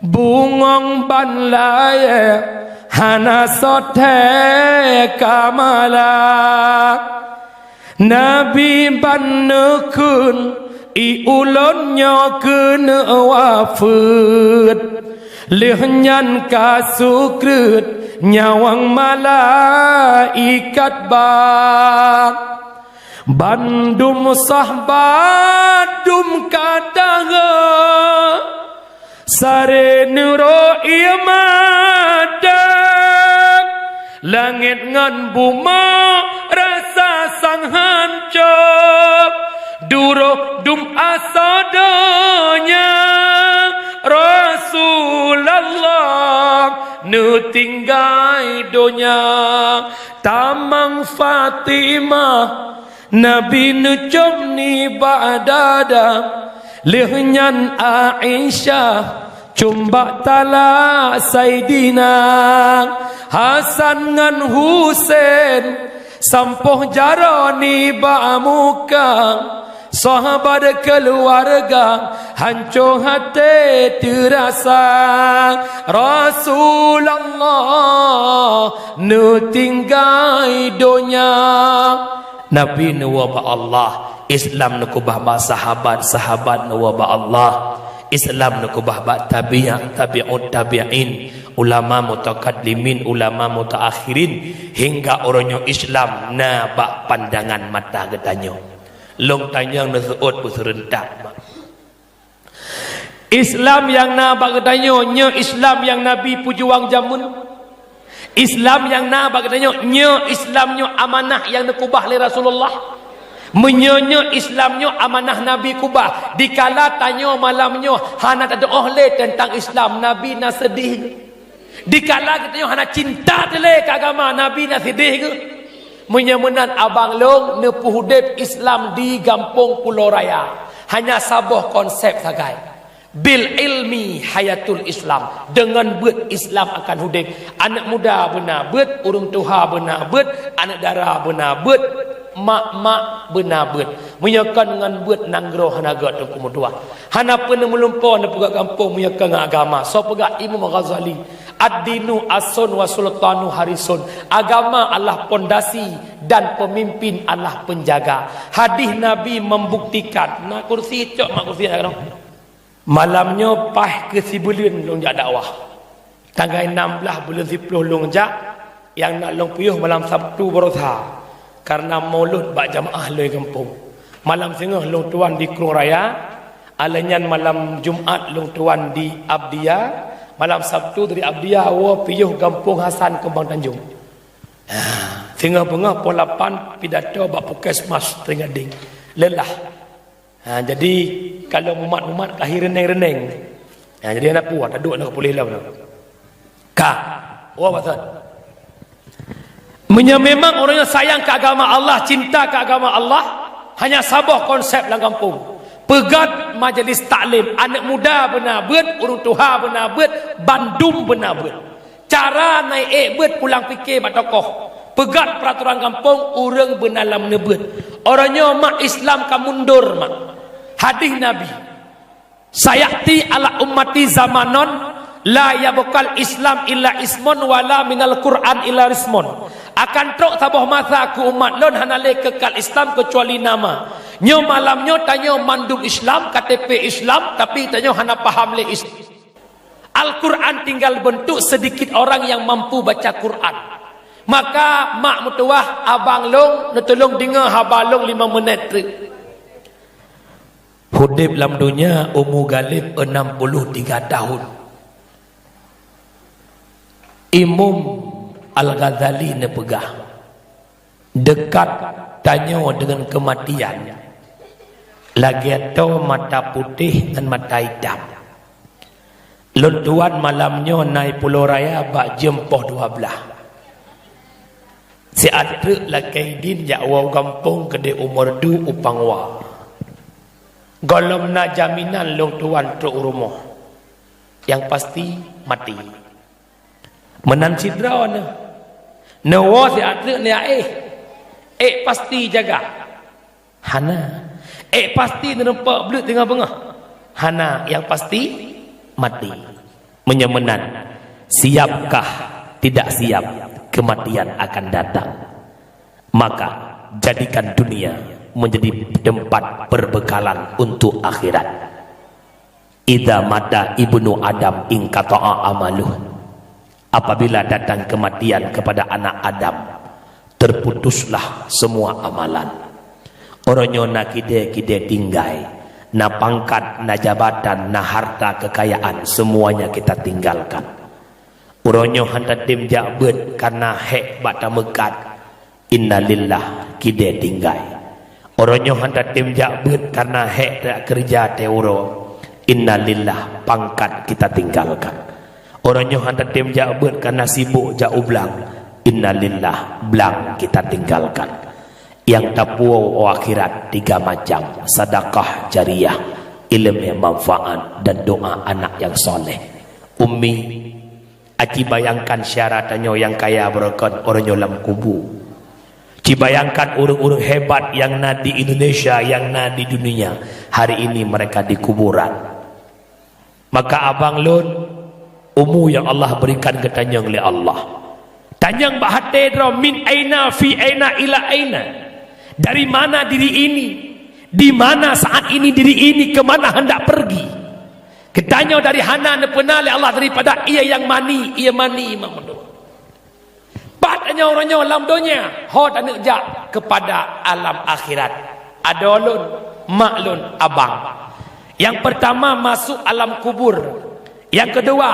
bungöng ban layée hana soe thée ka mala. Nabi ban neukheun, "I ulôn nyoe keuneuk wafeuet." Lheueh nyan ka sukreut nyawöng malaikat ba. Bandum sahbat dum ka dahé, saré neurô ié mata, langét ngon bumoe rasa sang hanco, duroh dum asoe donya, Rasulullah neutinggai donya. Tamong Fatimah, Nabi neucöm nibak dada, lheueh nyan Aisyah cöm bak talak Saidina. Hasan ngon Husen sampoh jaroe nibak muka, sahabat keuluwarga hanco até teurasa. Rasulullah neutinggai donya. Nabi neuwoe bak Allah, Islam neukeubah bak sahabat, sahabat neuwoe bak Allah, Islam neukeubah bak tabi'in, tabi'ut tabi'in, ulama mutakaddimin, ulama mutaakhirin, hingga uroe nyoe Islam na bak pandangan mata geutanyoe. Lôn tanyong neuseuôt beuseureuntak. Islam nyang na bak geutanyoe, nyoe Islam nyang Nabi peujuang jameun. Islam nyang na bak geutanyoe, nyoe Islam nyoe amanah nyang neukeubah lé Rasulullah. Meunyoe nyoe Islam nyoe amanah Nabi keubah, dikala tanyoe malam nyoe hana tatu'oh lé teuntang Islam, Nabi na seudeh. Dikala geutanyoe hana cinta teuh lé keu agama, Nabi na seudeh geuh. Meunyoe meunan abang lôn neupeuhudép Islam di Gampông Pulo Raya, hanya saboh konsep sagai. Bil ilmi hayatul Islam. Deungon beuet Islam akan hudép. Aneuk muda beuna beuet, ureuëng tuha beuna beuet, aneuk dara beuna beuet, mak-mak beuna beuet. Meunyoe kon ngon beuet nanggroe hana gét teungku meutuah. Hana peuneuk meulumpoe neupeugah gampông meunyoe kon ngon agama. Soe peugah? Imam Ghazali, "Ad-dinu aslun wa sultanu harisun." Agama adalah pondasi dan pemimpin adalah penjaga. Hadis Nabi membuktikan. Na kursi, cok mak kursi na keunoe. Malam nyoe paih keu sibuleuen lôn jak dakwah. Tanggai nam blaih buleuen siploh lôn jak, nyang na lôn piôh malam Sabtu baroesa, kareuna maulud bak jamaah lôn gampông. Malam singoh lôn tuan di Krueng Raya, alheuh nyan malam Jumat lôn tuan di Abdiya, Malam Sabtu dari Abdya woe piôh Gampông Hasan Keumbang Tanjong. Ha, singoh beungoh poh lapan pidato bak Puskesmas Teuing Gadeng. Lelah. Ha, jadi kalau mumat-mumat ka hi reuneng-reuneng. Ha, jadi hana puas, taduek na puléh lom. Ka. Oh, betul. Meunyoe memang ureuëng nyang sayang keu agama Allah, cinta keu agama Allah, hanya saboh konsep lam gampông. Peugöt majlis taklim, aneuk muda beuna beuet, ureuëng tuha beuna beuet, bandum beuna beuet. Cara na ék beuet pulang pike bak tokoh. Peugöt peuraturan gampông, ureuëng beuna lam neubeuet. Uroe nyoe mak Islam ka mundur, mak. Hadis Nabi. Sayati ala ummati zamanun la yabqal Islam illa ismun wala minal Qur'an illa rismun. Akan trok saboh masa keu umat lôn hana lé keukal Islam keucuali nama. Nyoe malam nyoe tanyoe mandum Islam, K T P Islam, tapi tanyoe hana paham lé Islam. Al-Quran tinggal bentuk sedikit orang yang mampu baca Quran. Maka mak meutuwah abang lôn neutulông deungoe haba lôn lima menit treuk. Udeb lam donya umu galeb enam puluh tiga tahun. Imam Al-Ghazali neupeugah, dekat tanyoe deungon keumatian lagée toh mata putéh ngon mata itam. Lôn tuan malam nyoe na i Pulo Raya bak jeuem poh dua blaih. Siat treuk lakée idin jak woe u gampông keudeh u Meureudu u Pangwa. Gohlom na jaminan lôn tuan trok u rumoh. Nyang pasti maté. Meunan sidroe neuh. Neuwoe siat treuk neuyak éh. Ék pasti jaga? Hana. Ék pasti neurumpok bleuet teungoh beungoh? Hana, nyang pasti maté. Meunyoe meunan, siapkah tidak siap, kematian akan datang. Maka, jadikan dunia menjadi tempat perbekalan untuk akhirat. Idza mata ibnu Adam inqata'a amaluh. Apabila datang kematian kepada anak Adam, terputuslah semua amalan. Uroe nyoe na kidée-kidée tinggai, na pangkat, na jabatan, na harta kekayaan, semuanya kita tinggalkan. Uroe nyoe han tatem jak beuet kareuna hék bak tameukat. Innalillah, kidée tinggai. Uroe nyoe han tatem jak beuet kareuna hék jak keureuja teuh uroe. Innalillah, pangkat kita tinggalkan. Uroe nyoe han tatem jak beuet kareuna sibok jak u blang. Innalillah, blang kita tinggalkan. Nyang tapuwoe u akhirat tiga macam, sadakah jariyah, ileumé manfaat, dan doa anak nyang saleh. Ummi, Aci bayangkan syara tanyoe nyang kaya beureukat uroe nyoe lam kubu. Ci bayangkan ureuëng-ureuëng hebat nyang na di Indonesia, nyang na di dunia, hari ini mereka di kuburan. Maka abang lôn, umu nyang Allah berikan geutanyoe lé Allah. Tanyong bak até droe, min aina fi aina ila aina. Dari mana diri ini? Di mana saat ini diri ini? Ke mana hendak pergi? Geutanyoe dari hana neupeuna lé Allah daripada ié nyang mani, ié mani mak mandum. Pat tanyoe uroe nyoe lam donya, ho taneuk jak kepada alam akhirat. Adoe lôn, mak lôn, abang. Nyang pertama masuk alam kubur. Nyang keudua,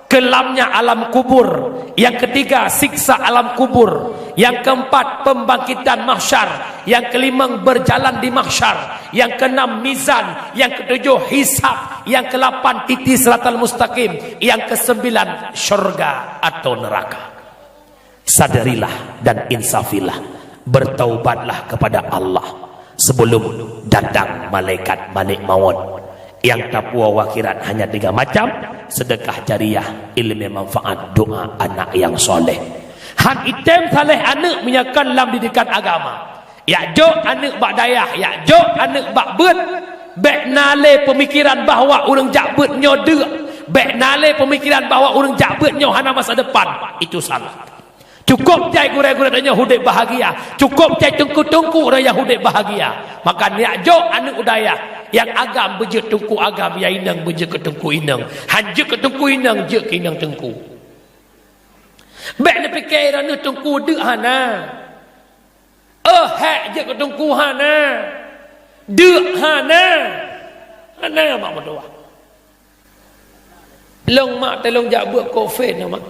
kelamnya alam kubur. Nyang keutiga, siksa alam kubur. Nyang keumpat, pembangkitan mahsyar. Nyang keulimong, berjalan di mahsyar. Nyang keunam, mizan. Nyang keutujoh, hisab. Nyang keulapan, titi siratal mustaqim. Nyang keuseumbilan, syurga atau neuraka. Sadarilah dan insafilah. Bertaubatlah kepada Allah sebelum datang malaikat malik maut. Nyang tapuwoe u akhirat hanya tiga macam, sedekah jariyah, ileumé manfaat, doa anak nyang saleh. Han item saleh aneuëk meunyoe kon lam didikan agama. Jak jok aneuëk bak dayah, jak jok aneuëk bak beuet. Bék na lé peumikiran bahwa ureuëng jak beuet nyoe deuk. Bék na lé peumikiran bahwa ureuëng jak beuet nyoe hana masa depan. Itu salah. Cukup jai gurée-gurée tanyoe udeb bahagia. Cukup jai teungku-teungku ureuëng nyang udeb bahagia. Maka neujak jok aneuëk u dayah. Nyang agam beujeuet teungku agam, nyang inong beujeuet keu teungku inong. Han jeuet keu teungku inong, jeuet keu inong teungku. Bék neupike droeneueh teungku deuk hana. Oh, hék jeuet keu teungku hana. Deuk hana. Hana mak meutuah. Lôn mak, teuh lôn jak beuet covid na mak.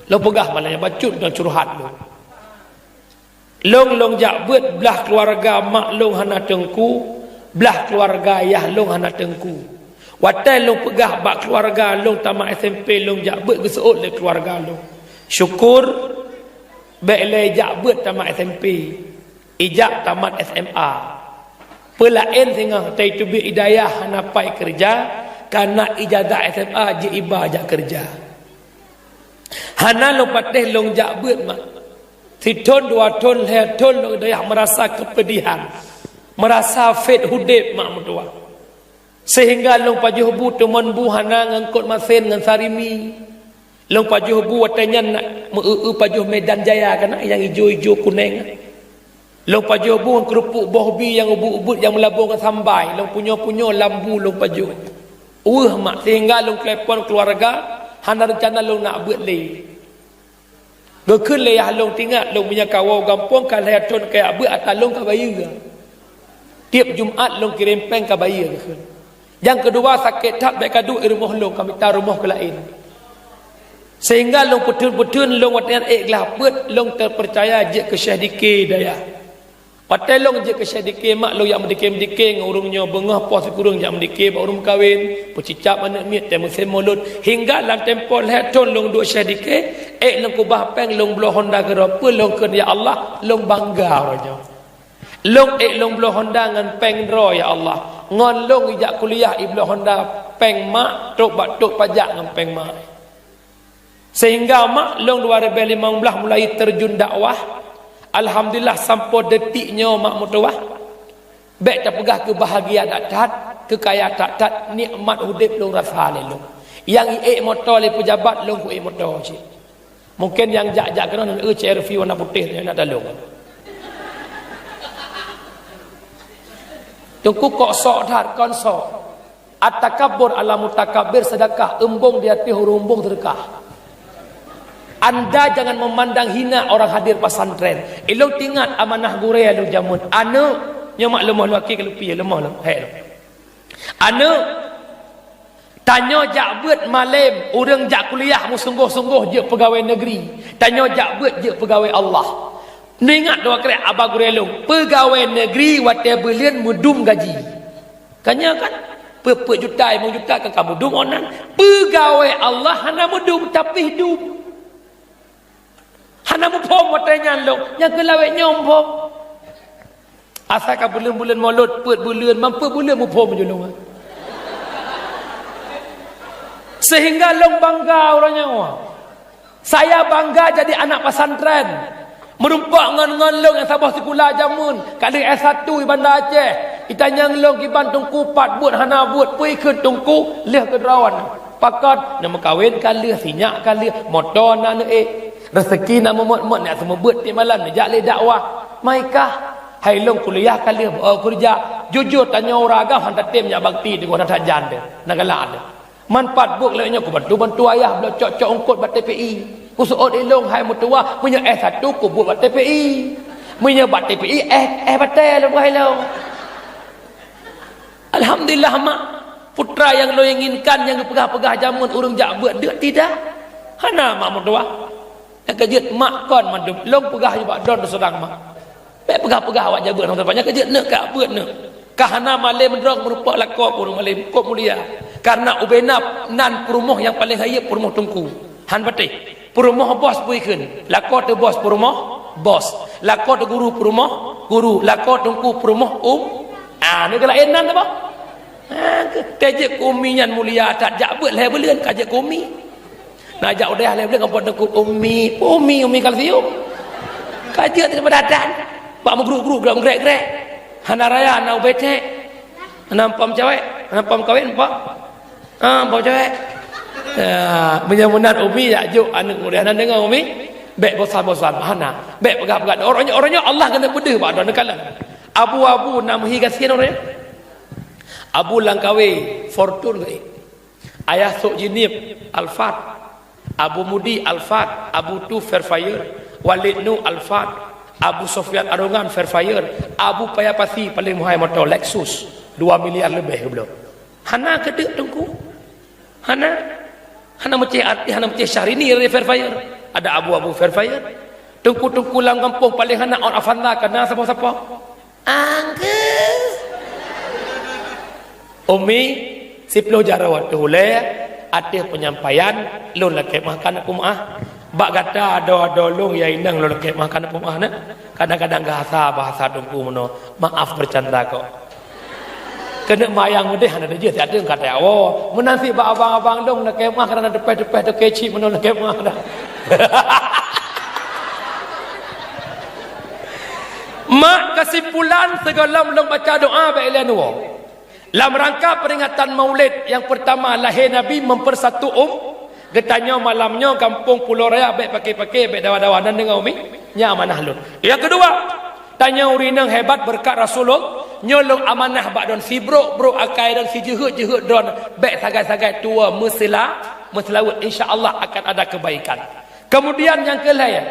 Lôn peugah malam nyan bacut dan curhat lôn. Lôn, lôn jak beuet blah keuluwarga mak lôn hana teungku, blah keuluwarga yah lôn hana teungku. Watèe lôn peugah bak keuluwarga lôn tamat S M P lôn jak beuet geuseuôt lé keuluwarga lôn. Syukur, bèk lé jak beuet tamat S M P. Ijak tamat S M A. Peulaén singoh teubiet i dayah hana pai keureuja, kana ijazah S M A jiék iba jak keureuja. Hana lôn patéh lôn jak beuet mak. Sithon, dua thon, lhèe thon lôn i dayah meurasa keupeudihan, meurasa fét udép mak meutuwah. Seuhingga lôn pajoh bu teumon bu hana ngon kot masén ngon sarimi. Lôn pajoh bu watèe nyan na meu-eu-eu pajoh Medan Jaya kana nyang ijo-ijo kunèng. Lôn pajoh bu ngon keureupuk boh bi nyang ubeuet-ubeuet nyang meulabong ngon sambai, lôn punyoe-punyoe lam bu lôn pajoh. Weueh mak, seuhingga lôn telepon keuluwarga, hana reuncana lôn nak beuet lé. Geukheun lé yah lôn, tingat lôn meunyoe ka woe gampông ka lhèe thon kajak beuet ata lôn ka bayeue. Tiep Jumat lôn kirém péng ka bayeue geukheun. Nyang keudua sakét that bèk ka duek i rumoh lôn, ka mita rumoh keu laén. Seuhingga lôn peutheun-peutheun lôn watèe nyan ék glah peuet lôn teupeucaya jeuet keu Syekh Dike dayah. Watèe lôn jeuet keu Syekh Dike mak lôn jak meudike-meudike ngon ureueng nyoe beungoh poh sikureueng jak meudike bak ureueng meukawen, peucicap aneuk miet teuh musém mulod. Hingga lam tempoh lhèe thon lôn duek Syekh Dike, ék lôn keubah péng lôn bloe honda keudroe. Peue lôn kheun ya Allah, lôn bangga uroe nyoe. Lôn ék lôn bloe honda ngon péng droe ya Allah. Ngon lôn ijak kuliah ibloe honda péng mak, trok bak trok pajak ngon péng mak. Seuhingga mak lôn dua ribèe limong blaih mulai teurjun dakwah. Alhamdulillah sampoe detik nyoe mak meutuwah. Bèk tapeugah keu bahagia that-that, keu kaya that-that, nikmat udép lôn rasa lé lôn. Nyang iék moto lé peujabat lôn kuék moto cit. Mungken nyang jak-jak keunoe nan eu C R V warna putéh nyan na dalong. Teungku kok sok that kon sok. At-takabbur ala mutakabbir sedekah, eumbong di ateueh ureueng eumbong sedekah. Anda jangan memandang hina orang hadir pesantren. Ilôn teuingat amanah gurèe lôn jameun. Aneuk, nyoe mak leumoh lôn aki ka lôn pié, leumoh lôn, hék lôn. Aneuk, tanyoe jak beuet malém, ureueng jak kuliah meusunggoh-sunggoh jeuet peugawée negeri. Tanyoe jak beuet jeuet peugawée Allah. Neuingat dua krék aba gurée lôn, peugawée negeri watée buleuen meudum gaji. Ka nyoe kan? Peuet-peuet juta, limong juta kan ka meudum ôn nan. Peugawée Allah hana meudum, tapi dum. Hana muphom watée nyan lom, nyang keu lawét nyoe muphom. Asai ka buleuen-buleuen Molot, peuet buleuen, mam peuet buleuen muphom ju lom. Sehingga lôn bangga uroe nyoe. Saya bangga jadi anak pesantren. Meurumpok ngon-ngon lôn nyang saboh sikula jameun, ka lheueh S satu di Banda Aceh. Itanyong lôn kiban teungku pat buet hana buet, peue kheun teungku lheueh keudroe. Pakon, na meukawen ka lheueh, sinyak ka lheueh, moto na neuék. Reuseuki na meumot-mot, na seumeubeuet tiep malam neujak lé dakwah. Maikah, hai lôn kuliah ka lheueh, beu keureuja. Jujur tanyoe ureueng agam han tatem jak bakti teungoh na that jan teuh, na galak teuh. Man pat buet lagée nyoe kubantu-bantu ayah bloe cok-cok eungkot bak T P I. Kuseuôt ilôn hai meutuwah, meunyoe S satu kubuet bak T P I. Meunyoe bak T P I, eh, eh batée lôn hai lôn. Alhamdulillah mak, putra nyang lôn inginkan nyang geupeugah-peugah jameun ureueng jak beuet deuk tidak. Hana mak meutuwah. Nyang keujeuet mak kon mandum, lôn peugah nibak droe teuseudang mak. Bék peugah-peugah awak jak beuet, nyang keujeuet neuk ka beuet neuk. Ka hana malém droe meurumpok lakoe pih ureueng malém, kok mulia. Kareuna ubena nan peurumoh nyang paleng hayeu peurumoh teungku. Han patéh. Peurumoh bos bui kheun. Lakoe teuh bos peurumoh, bos. Lakoe teuh guru peurumoh, guru. Lakoe teungku peurumoh um. Ah, ni geulaén nan apa? Ah, ke-, teuh jeuet keu umi nyan mulia that jak beuet lhée buleuen ka jeuet keu umi. Na jak u dayah lé bleueng ampôn teungku, "Umi, umi, umi kalsium." Ka jeuet daripada dan. Bak meugruk-gruk, gerak meugrek-grek. Hana raya, hana ubé cek. Hana pom cawek, hana pom kawin, pom. Ah, pom cawek. Ya, meunyoe meunan umi jak jok aneuk muda hana deungoe umi. Bék bosan-bosan, hana. Bék peugah-peugah. Uroe nyoe, uroe nyoe Allah keuneuk peudeuh bak droe neukalon. Abu-abu na meuhi gasien uroe nyoe. Abu Langkawi, Fortune geuh. Ayah Sok Jinib, Alphard. Abu Mudi, Alphard. Abu Tu, Fairfire. Walid Nu, Alphard. Abu Sofyan Arongan, Fairfire. Abu Paya Pasi, paleng meuhai moto Lexus. Dua miliar leubeh geubloe. Hana keudeuk teungku. Hana. Hana meucéh artis, hana meucéh Syahrini dari Fair Fire. Ada abu-abu Fair Fire. Teungku-teungku lam gampông paléng hana ot Avanza kana sapo-sapo. Angke. Umi, siploh jaroe watèe ulèe, ateueh penyampaian, lôn lakèe meuah kana peumeu'ah. Bak gata adoe-adoe lôn ya inong lôn lakèe meuah kana peumeu'ah na. Kadang-kadang gasa bahasa teungku meunoe, maaf bercanda kok. Keuneuk mayang udeh hana deuh jeuet, siat deuh ka teuawoe. Meunan cit bak abang-abang dong na kemah, karena teupeh-teupeh teuke cit meunan na kemah dah. Mak, kesimpulan sigohlom lôn baca doa bèk ilèe neuwoe. Lam rangka peringatan Maulid nyang pertama lahé Nabi mempersatu um, geutanyoe malam nyoe gampông Pulo Raya bèk paké-paké, bèk dawa-dawa nan deungoe umi. Nyan amanah lôn. Nyang keudua, tanyoe ureueng inong hebat beureukat Rasulullah, nyoe lôn amanah bak droen, sibrok-brok akai droen, sijeuheut-jeuheut droen, bèk sagai-sagai tuwoe meusila-, meuseulaweuet, insya Allah akan ada kebaikan. Kemudian nyang keulhèe,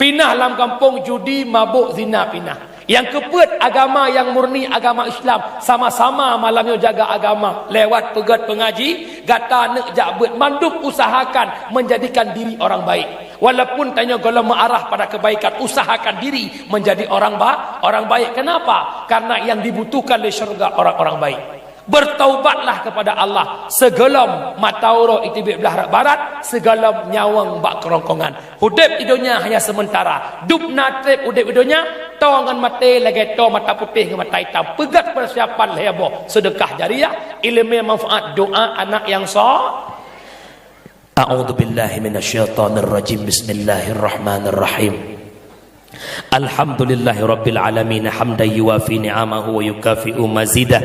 pinah lam gampông judi, mabök, zina pinah. Nyang keupeuet, agama nyang murni, agama Islam, sama-sama malam nyoe jaga agama lewat peugöt peungaji, gata neuk jak beuet mandum usahakan menjadikan diri orang baik. Walaupun tanyoe gohlom meuarah pada kebaikan, usahakan diri menjadi orang ba-, orang baik. Kenapa? Karena yang dibutuhkan di syurga orang-orang baik. Bertaubatlah kepada Allah sigohlom mata uroe iteubiet blah rot barat, sigohlom nyawöng bak keurongkongan. Udeb di donya hanya sementara. Dub na treb udeb di donya, toe ngon maté lagèe toe mata putéh ngon mata itam. Peugöt persiapan lhèe boh, sedekah jariah, ileumèe manfaat, doa anak nyang so-, A'udzubillahi minasyaitonirrajim. Bismillahirrahmanirrahim. Alhamdulillahirabbil alamin, hamdan yuwafi ni'amahu wa yukafi'u mazidah.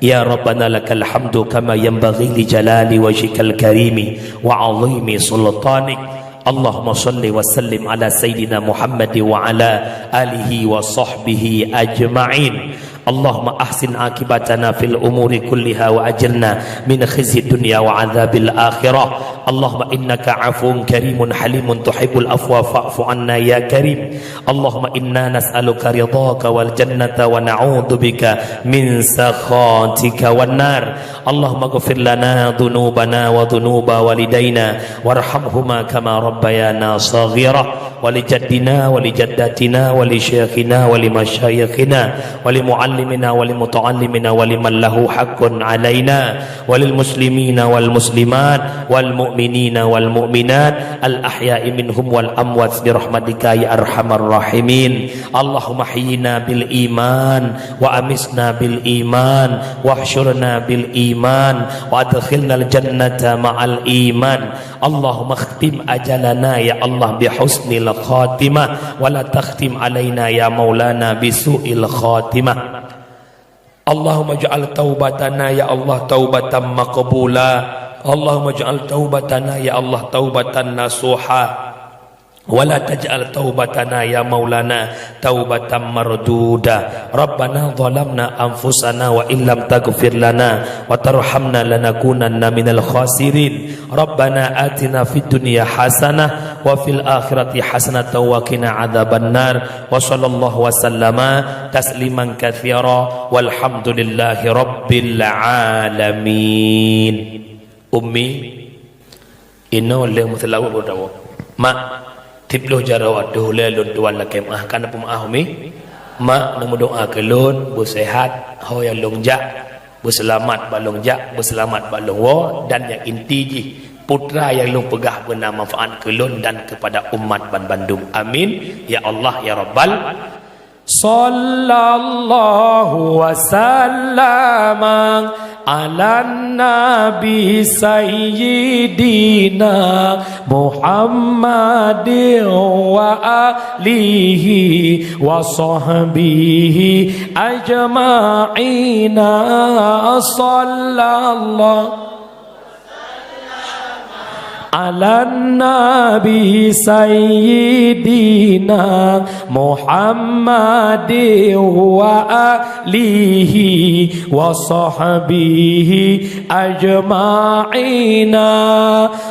Ya Rabbana lakal hamdu kama yanbaghi li jalali wajhikal karimi wa 'azimi sultanik. Allahumma shalli wa sallim ala sayyidina Muhammad wa ala alihi wa sahbihi ajma'in. Allahumma ahsin aqibatana fil umuri kulliha wa ajirna min khizyid dunya wa adzabil akhirah. Allahumma innaka 'afuwun karimun halimun tuhibbul afwa fa'fu 'anna ya karim. Allahumma inna nas'aluka ridhaka wal jannata wa na'udzubika min sakhatika wan nar. Allahummaghfir lana dzunubana wa dzunuba walidaina warhamhuma kama rabbayana shaghira. Wa li jaddina wa li jaddatina wa li syaikhina wa li masyayikhina wa li muallimina wa li muta'allimina wa liman lahu haqqun alaina wa lil muslimina wal muslimat wal mu'minina wal mu'minat al ahya'i minhum wal amwat bi rahmatika ya arhamar rahimin. Allahumma ahyina bil iman wa amisna bil iman wahsyurna bil iman wa adkhilnal jannata ma'al iman. Allahumma khtim ajalana ya Allah bi husnil khatimah, wa la takhtim alaina ya Maulana bi su'il khatimah. Allahumma ij'al taubatana ya Allah taubatan maqbula. Allahumma ij'al taubatana ya Allah taubatan nasuha. Wa la taj'al taubatana ya Maulana taubatan marduda. Rabbana zalamna anfusana wa illam taghfir lana wa tarhamna lanakunanna minal khasirin. Rabbana atina fid dunya hasanah wa fil akhirati hasanatan wa qina adzabannar. Wa sallallahu wa sallama tasliman katsira walhamdulillahi rabbil alamin. Ummi, inoe lheueh meuseulaweuet beudawa. Mak, siploh jaroe watèe ulèe lôn tuan lakèe meu'ah, kana peumeu'ah Ummi. Mak, neumeudoa keu lôn, beuseuhat, ho nyang lôn jak, beuseulamat bak lôn jak, beuseulamat bak lôn woe, dan nyang inti jih, putra nyang lôn peugah beuna manfaat keu lôn dan keupada umat banbandum. Amin, ya Allah, ya Rabbal. Sallallahu wa sallama ala nabi sayyidina Muhammadin wa alihi wa sahbihi ajma'ina. Sallallahu ala nabi sayyidina Muhammadin wa alihi wa sahbihi ajma'ina.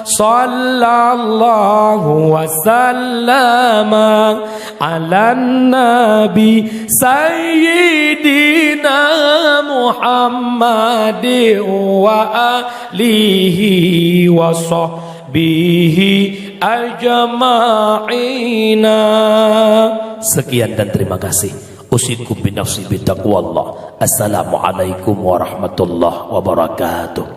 Sallallahu wa sallama ala nabi sayyidina Muhammadin wa alihi wa sahbihi bihi ajma'ina. Sekian dan terima kasih. Usikum binafsi bitaqwallah. Assalamualaikum warahmatullahi wabarakatuh.